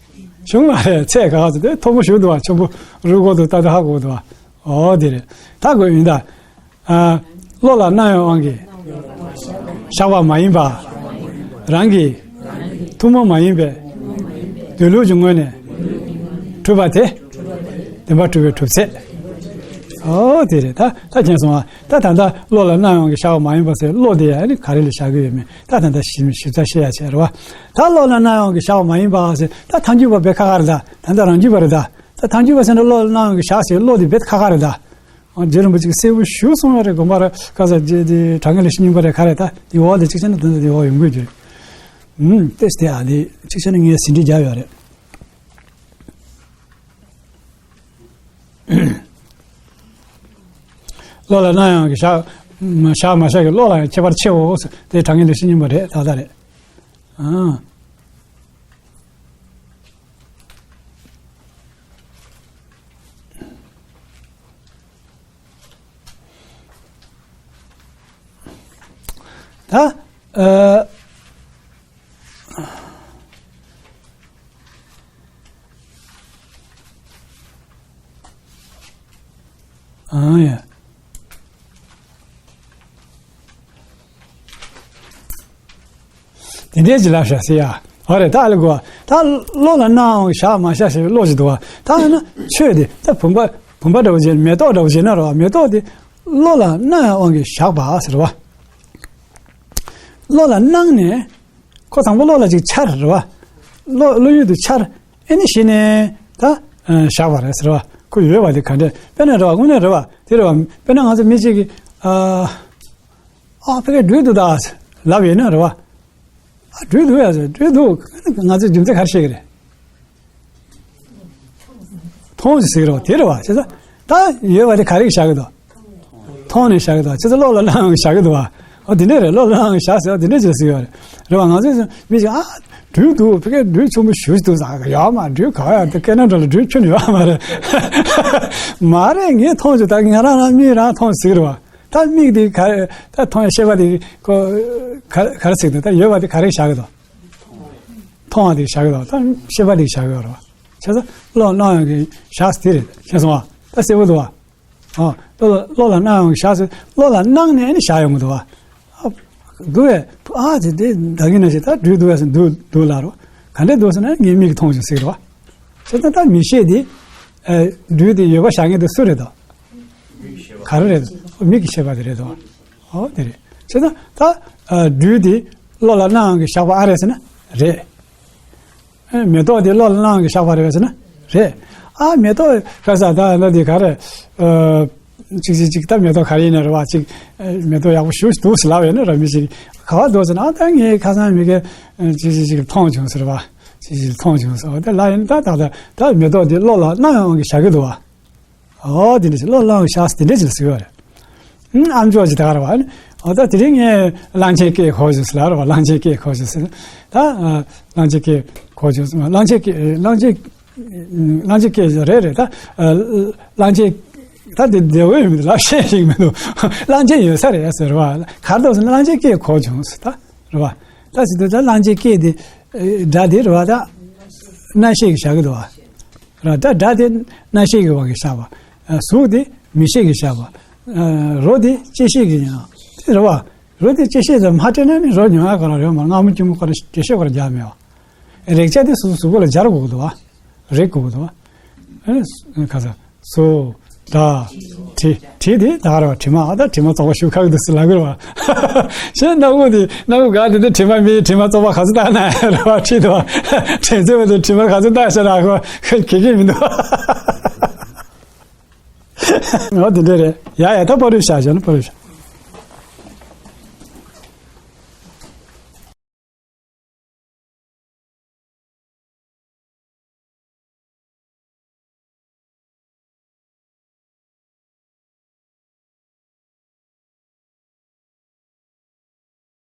ཤོང་མ་རེད། ཚད་ག་ག་ཚོད་དེ་མཐོ་པོ་ཞིག་འདུག་བ། ཆེན་པོ་རུ་སྐོར་དུ་ལྟ་དུ་ཧ་གོ་འདུག་བ། ཨོ་དེ་རེད། ད་དགོས་ཡིན་ད། ཨ། བློ་ལ་སྣང་བའི་དབང་གིས་བཞག་པ་མ་ཡིན་པ། རང་གི་ཐུན་མོང་མ་ཡིན་པའི་སྡོད་ལུགས་ཀྱི་ངོས་ནས་གྲུབ་པ་དེ་བདེན་པར་གྲུབ་པའི་གྲུབ་ཚད། ཨོ་དེ་རེད། ད་ད་མཁྱེན་སོང་ང་། ད་ད་ལྟ་བློ་ལ་སྣང་བའི་དབང་གིས་བཞག་པ་མ་ཡིན་པ་ཟེར་བློ་དེ་ཡང་ཨ་ནི་ག་རེ་ལ་བཞག་གི་ཡོད་མེད་ད་ད་ལྟ་ཞིབ་ཞིབ་ཚགས་བཤད་ཡ་བྱས་རེད་བ། ད་བློ་ལ་སྣང་བའི་དབང་གིས་བཞག་པ་མ་ཡིན་པ་ཟེར་ད་ཐལ་འགྱུར་བ་དཔེ་ཁག་ཁག་རེད་ད། ད་ལྟ་རང་རྒྱུད་པ་རེད་ད། ད་ཐལ་འགྱུར་བ་ཟེར་ན་བློ་ལ་སྣང་བའི་དབང་གིས་བཞག་ཟེར་བློ་དེ་དཔེ་ཁག་ཁག་རེད་ད། རྗེ་རིན་པོ་ཆེས་གསལ་པོ་ཞེ་པོ་གསུངས་ཡོད་རེད། དགོངས་པ་རེད། བཀའ་སྩལ་རྗེ་དེ་དྲང་ངེས་ལེགས་བཤད་སྙིང་པོ་རེད། ག་རེ་ད་དེ་འོག་ལ་གཅིག་བྱས་ན་དོན་དུ་དེ་འོག་ཡོང་དགོས་རྒྱུ་རེད། ཨུམ། ཏེས་དེ་ཨ་ལི་གཅིག་བྱས་ན་ངས་ཟིན་བྲིས་རྒྱག་ཡོད་རེད། བློ་ལ་སྣང་བའི་དབང་གིས་བཞག་བཞག་མ་བཞག་གི་བློ་ལ་ཡང་ཁྱད་པར་ཕྱེའོ། དེ་དྲང་ངེས་ལེགས་བཤད་སྙིང་པོ་རེད། ད་ལྟ་རེད། ཨང་། ད། ཨ། ཨང་ཡ། དེ་འདྲའི་ཅིག་ལབ་ཤག་ཟེར་ཡ། ཨོ་རེད། ད་ཨ་ལེ་གོ། ད་བློ་ལ་སྣང་བའི་དབང་གིས་བཞག་མ་བཞག་ཟེར་བའི་བློ་ཅིག་འདུག་བ། ད་ཡིན་ན་ཆོས་དེ་ད་བུམ་པ་བུམ་པ་འདྲ་བོ་བྱས་ན་མེ་ཏོག་འདྲ་བོ་བྱས་ན་རེད་བ། མེ་ཏོག་དེ་བློ་ལ་སྣང་བའི་དབང་གིས་བཞག་པ་ཟེར་བ། བློ་ལ་སྣང་ནས་ཁོ་དང་པོ་བློ་ལ་ཅིག་འཆར་རེད་བ། བློ་བློ་ཡུལ་དུ་འཆར། ཨེ་ནི་གཞི་ནས་ད་བཞག་པ་རེད་ཟེར་བ། ཁོ་ཡོད་པ་དེ་ག་འདྲས། དཔེར་ན་རེད་བ། དངོས་གནས་རེད་བ། དེ་རེད་བ། དཔེར་ན་ང་ཚོ་མི་གཅིག་གིས་ཨ། ཨ་ཕ་གིར་སྦྲུལ་འདུག་ད་ལབ་ཡོད་ན་རེད་བ། ཨ་སྦྲུལ་འདུག་ཡ་ཟེར། སྦྲུལ་འདུག་ང་ཚོས་རྒྱུ་མཚན་ག་རེ་བཤད་ཀྱི་རེད། མཐོང་ཞིག་ཟེར་གྱི་རེད་བ། དེ་རེད་བ། བྱས་ཙང་ད་ཡོད་པ་དེ་ག་རེ་གིས་བཞག་གི་འདུག་མཐོང་ནས་བཞག་གི་འདུག་བྱས་ཙང་བློ་ལ་སྣང་བཞག་གི་འདུག་བ། ཨོ་དེ་འདྲས་རེད། བློ་ལ་སྣང་བཞག་ཟེར་བ་དེ་འདྲས་ཅིག་ཟེར་གྱི་ཡོད་རེད། རེད་བ། ང་ཚོས་མི་ཞིག་ཨ་སྦྲུལ་འདུག་ཕ་གིར་སྦྲུལ་ཆེན་པོ་ཞེ་པོ་ཅིག་འདུག་ཟེར་གི་ཡོད་མ་རེད། སྦྲུལ་ག་བ་ཡང་དེ་སྐད་ནང་འདྲ་ལ་སྦྲུལ་ཁྱོན་ནས་ཡོད་མ་རེད། མ་རེད། ངས་མཐོང་བྱུང་། ད་ང་རང་རང་མིག་རང་མཐོང་ཟེར་གྱི་རེད་བ། ད་མིག་དེ་ག་རེ་ད་མཐོང་ཡ་ཤེས་པ་དེ་ཁོ་ག་ག་རེ་ཟེར་གྱི་འདུག་ད་ཡོད་པ་དེ་ག་རེ་བཞག་གི་འདུག་མཐོང་བ་དེ་བཞག་གི་འདུག་ད་ཤེས་པ་དེ་བཞག་གི་ཡོད་རེད་བ། ཆ་ཚང་བློ་སྣང་ཡོང་གི་བཞག་དེ་རེད། ཤེས་སོང་བ། ད་གསལ་པོ་འདུག་བ། ཨ། བློ་ལ་བློ་ལ་སྣང་ཡོང་གི་བཞག་ཟེར། བློ་ལ་སྣང་ནས་ནི་བཞག་ཡོང་གི་འདུག་བ། ཨ། འདུག་བས། ཨ་ཅེ་དེ་ད་གིན་ན་ཞིག་ད་སྦྲུལ་འདུག་བས་ཟེར། འདུག་འདུག་ལབ་རོ། ག་འདྲས་འདུག་ཟེར་ན་ངས་མིག་གིས་མཐོང་བྱུང་ཟེར་གི་རེད་བ། བྱས་ཙང་ད་མིག་ཤེས་དེ། ཨ། སྦྲུལ་དེ་ཡོད་པ་བཞག་མཁན་དེ་སུ་རེད་དོ། ག་རེ་རེད་དོ། མིག་གི་ཤེས་པ་དེ་རེད་དོ། ཨོ་དེ་རེད། བྱས་ཙང་ད། ཨ། སྦྲུལ་དེ་བློ་ལ་སྣང་ཡོང་གི་བཞག་པ་ཨ་རེད་ཟེར་ན་རེད། ཨེ། མེ་ཏོག་དེ་བློ་ལ་སྣང་གི་བཞག་པ་རེད་པས་ཟེར་ན་རེད། ཨ། མེ་ཏོག་ཁ་ས་ད་ལ་དེ་ག་རེ། ཨ། ཅིག་ཅིག་ཅིག་ད་མེ་ཏོག་ག་རེ་ཡིན་ན་རེད་བ། ཅིག་ཨེ། མེ་ཏོག་ཡག་པོ་ཞེ་པོ་ཞིག་འདུག་ཟེར་ལབ་ཡོད་ན་ར། མི་ཞིག་ག་བ་འདུག་ཟེར་ན། ཨ། ད་ངས་ཁ་སང་མི་ག་ཅིག་ཅིག་ཅིག་མཐོང་བྱུང་ཟེར་བ། ཅིག་ཅིག་མཐོང་བྱུང་ཟེར་བ། དེ་ལ་ཡིན་ད་ད་ད་ད་མེ་ཏོག་དེ་བློ་ལ་སྣང་ཡོང་གི་བཞག་གི་འདུག་བ། ཨོ་དེ་འདྲ་ཞིག་བློ་སྣང་བཞག་དེ་འདྲ་ཞིག་ཟེར་བ་རེད། ཨམ་ཅོག་ཅིག་ད་ག་རེད་བ། ཨོ་ད་དེ་རིང་ངས་གླང་ཆེན་སྐད་གོ་བྱུང་ཟེར་ལབ་རེད་བ། གླང་ཆེན་སྐད་གོ་བྱུང་ཟེར། ད་གླང་ཆེན་སྐད་གོ་བྱུང་ཟེར། གླང་ཆེན་སྐད་གླང་ཆེན་གླང་ཆེན་སྐད་རེད་རེད། ད་གླང་ཆེན་ད་དེ་བདེ་བོའི་མི་འདུག་ལབ་ཤེས་ཤིག་མི་འདུག་གླང་ཆེན་ཡོད་ས་རེད་ཟེར་བ། ག་རེ་འདུག་ཟེར་ན་གླང་ཆེན་སྐད་གོ་བྱུང་ཟེར། ད་རེད་བ། ད་ཟེར་དུས་ད་གླང་ཆེན་སྐད་དེ་སྒྲ་དེ་རེད་བ། ད་རྣ་ཤེས་ཀྱིས་བཞག་གི་འདུག་བ། ར། ད་སྒྲ་དེ་རྣ་ཤེས་ཀྱི་བ་གིས་བཞག་པ། ཨ། གཟུགས་དེ་མིག་ཤེས་ཀྱིས་བཞག་པ། ཨ། རོ་དེ་ལྕེ་ཤེས་ཀྱིས་ཉོ། དེ་རེད་བ། རོ་དེ་ལྕེ་ཤེས་དང་མ་སྤྲད་ན་ནི་རོ་ཉོ་ཡག་ག་ར་རེད་མ། མངར་མོ་སྐྱུར་མོ་ག་ར་ལྕེ་ཤེས་ག་ར་རྒྱག་མེད་བ། རེག་བྱ་དེ་སོ་སོ་གཟུགས་པོ་ལ་སྦྱར་དགོས་ཀྱི་འདུག་བ། རེག་དགོས་ཀྱི་འདུག་བ། ཨ་ནི་ཁ་ས། སོ། ད། དྲི། དྲི་དེ་ད་ག་རེད་བ། དྲི་མ། ཨ། ད་དྲི་མ་བཙོག་པ་ཞིག་ཁ་གི་འདུག་ཟེར་ལབ་གི་རེད་བ། ཞེས་སྣ་ཁུག་དེ་སྣ་ཁུག་ག་དེ་དེ་དྲི་མ་མེད། དྲི་མ་བཙོག་པ་ག་ཚོད་བཏགས་ན་རེད་བ། དྲི་འདུག་བ། དྲི་ཚོད་དེ་དྲི་མ་ག་ཚོད་བཏགས་ཤག་ན་ཁོ་གེ་གེ་མི་འདུག་བ། འོ་དེ་འདྲ་རེད། ཡ་ཡ། ད་པ་རུ་བཞག་བཞག་ན་པ་རུ་བཞག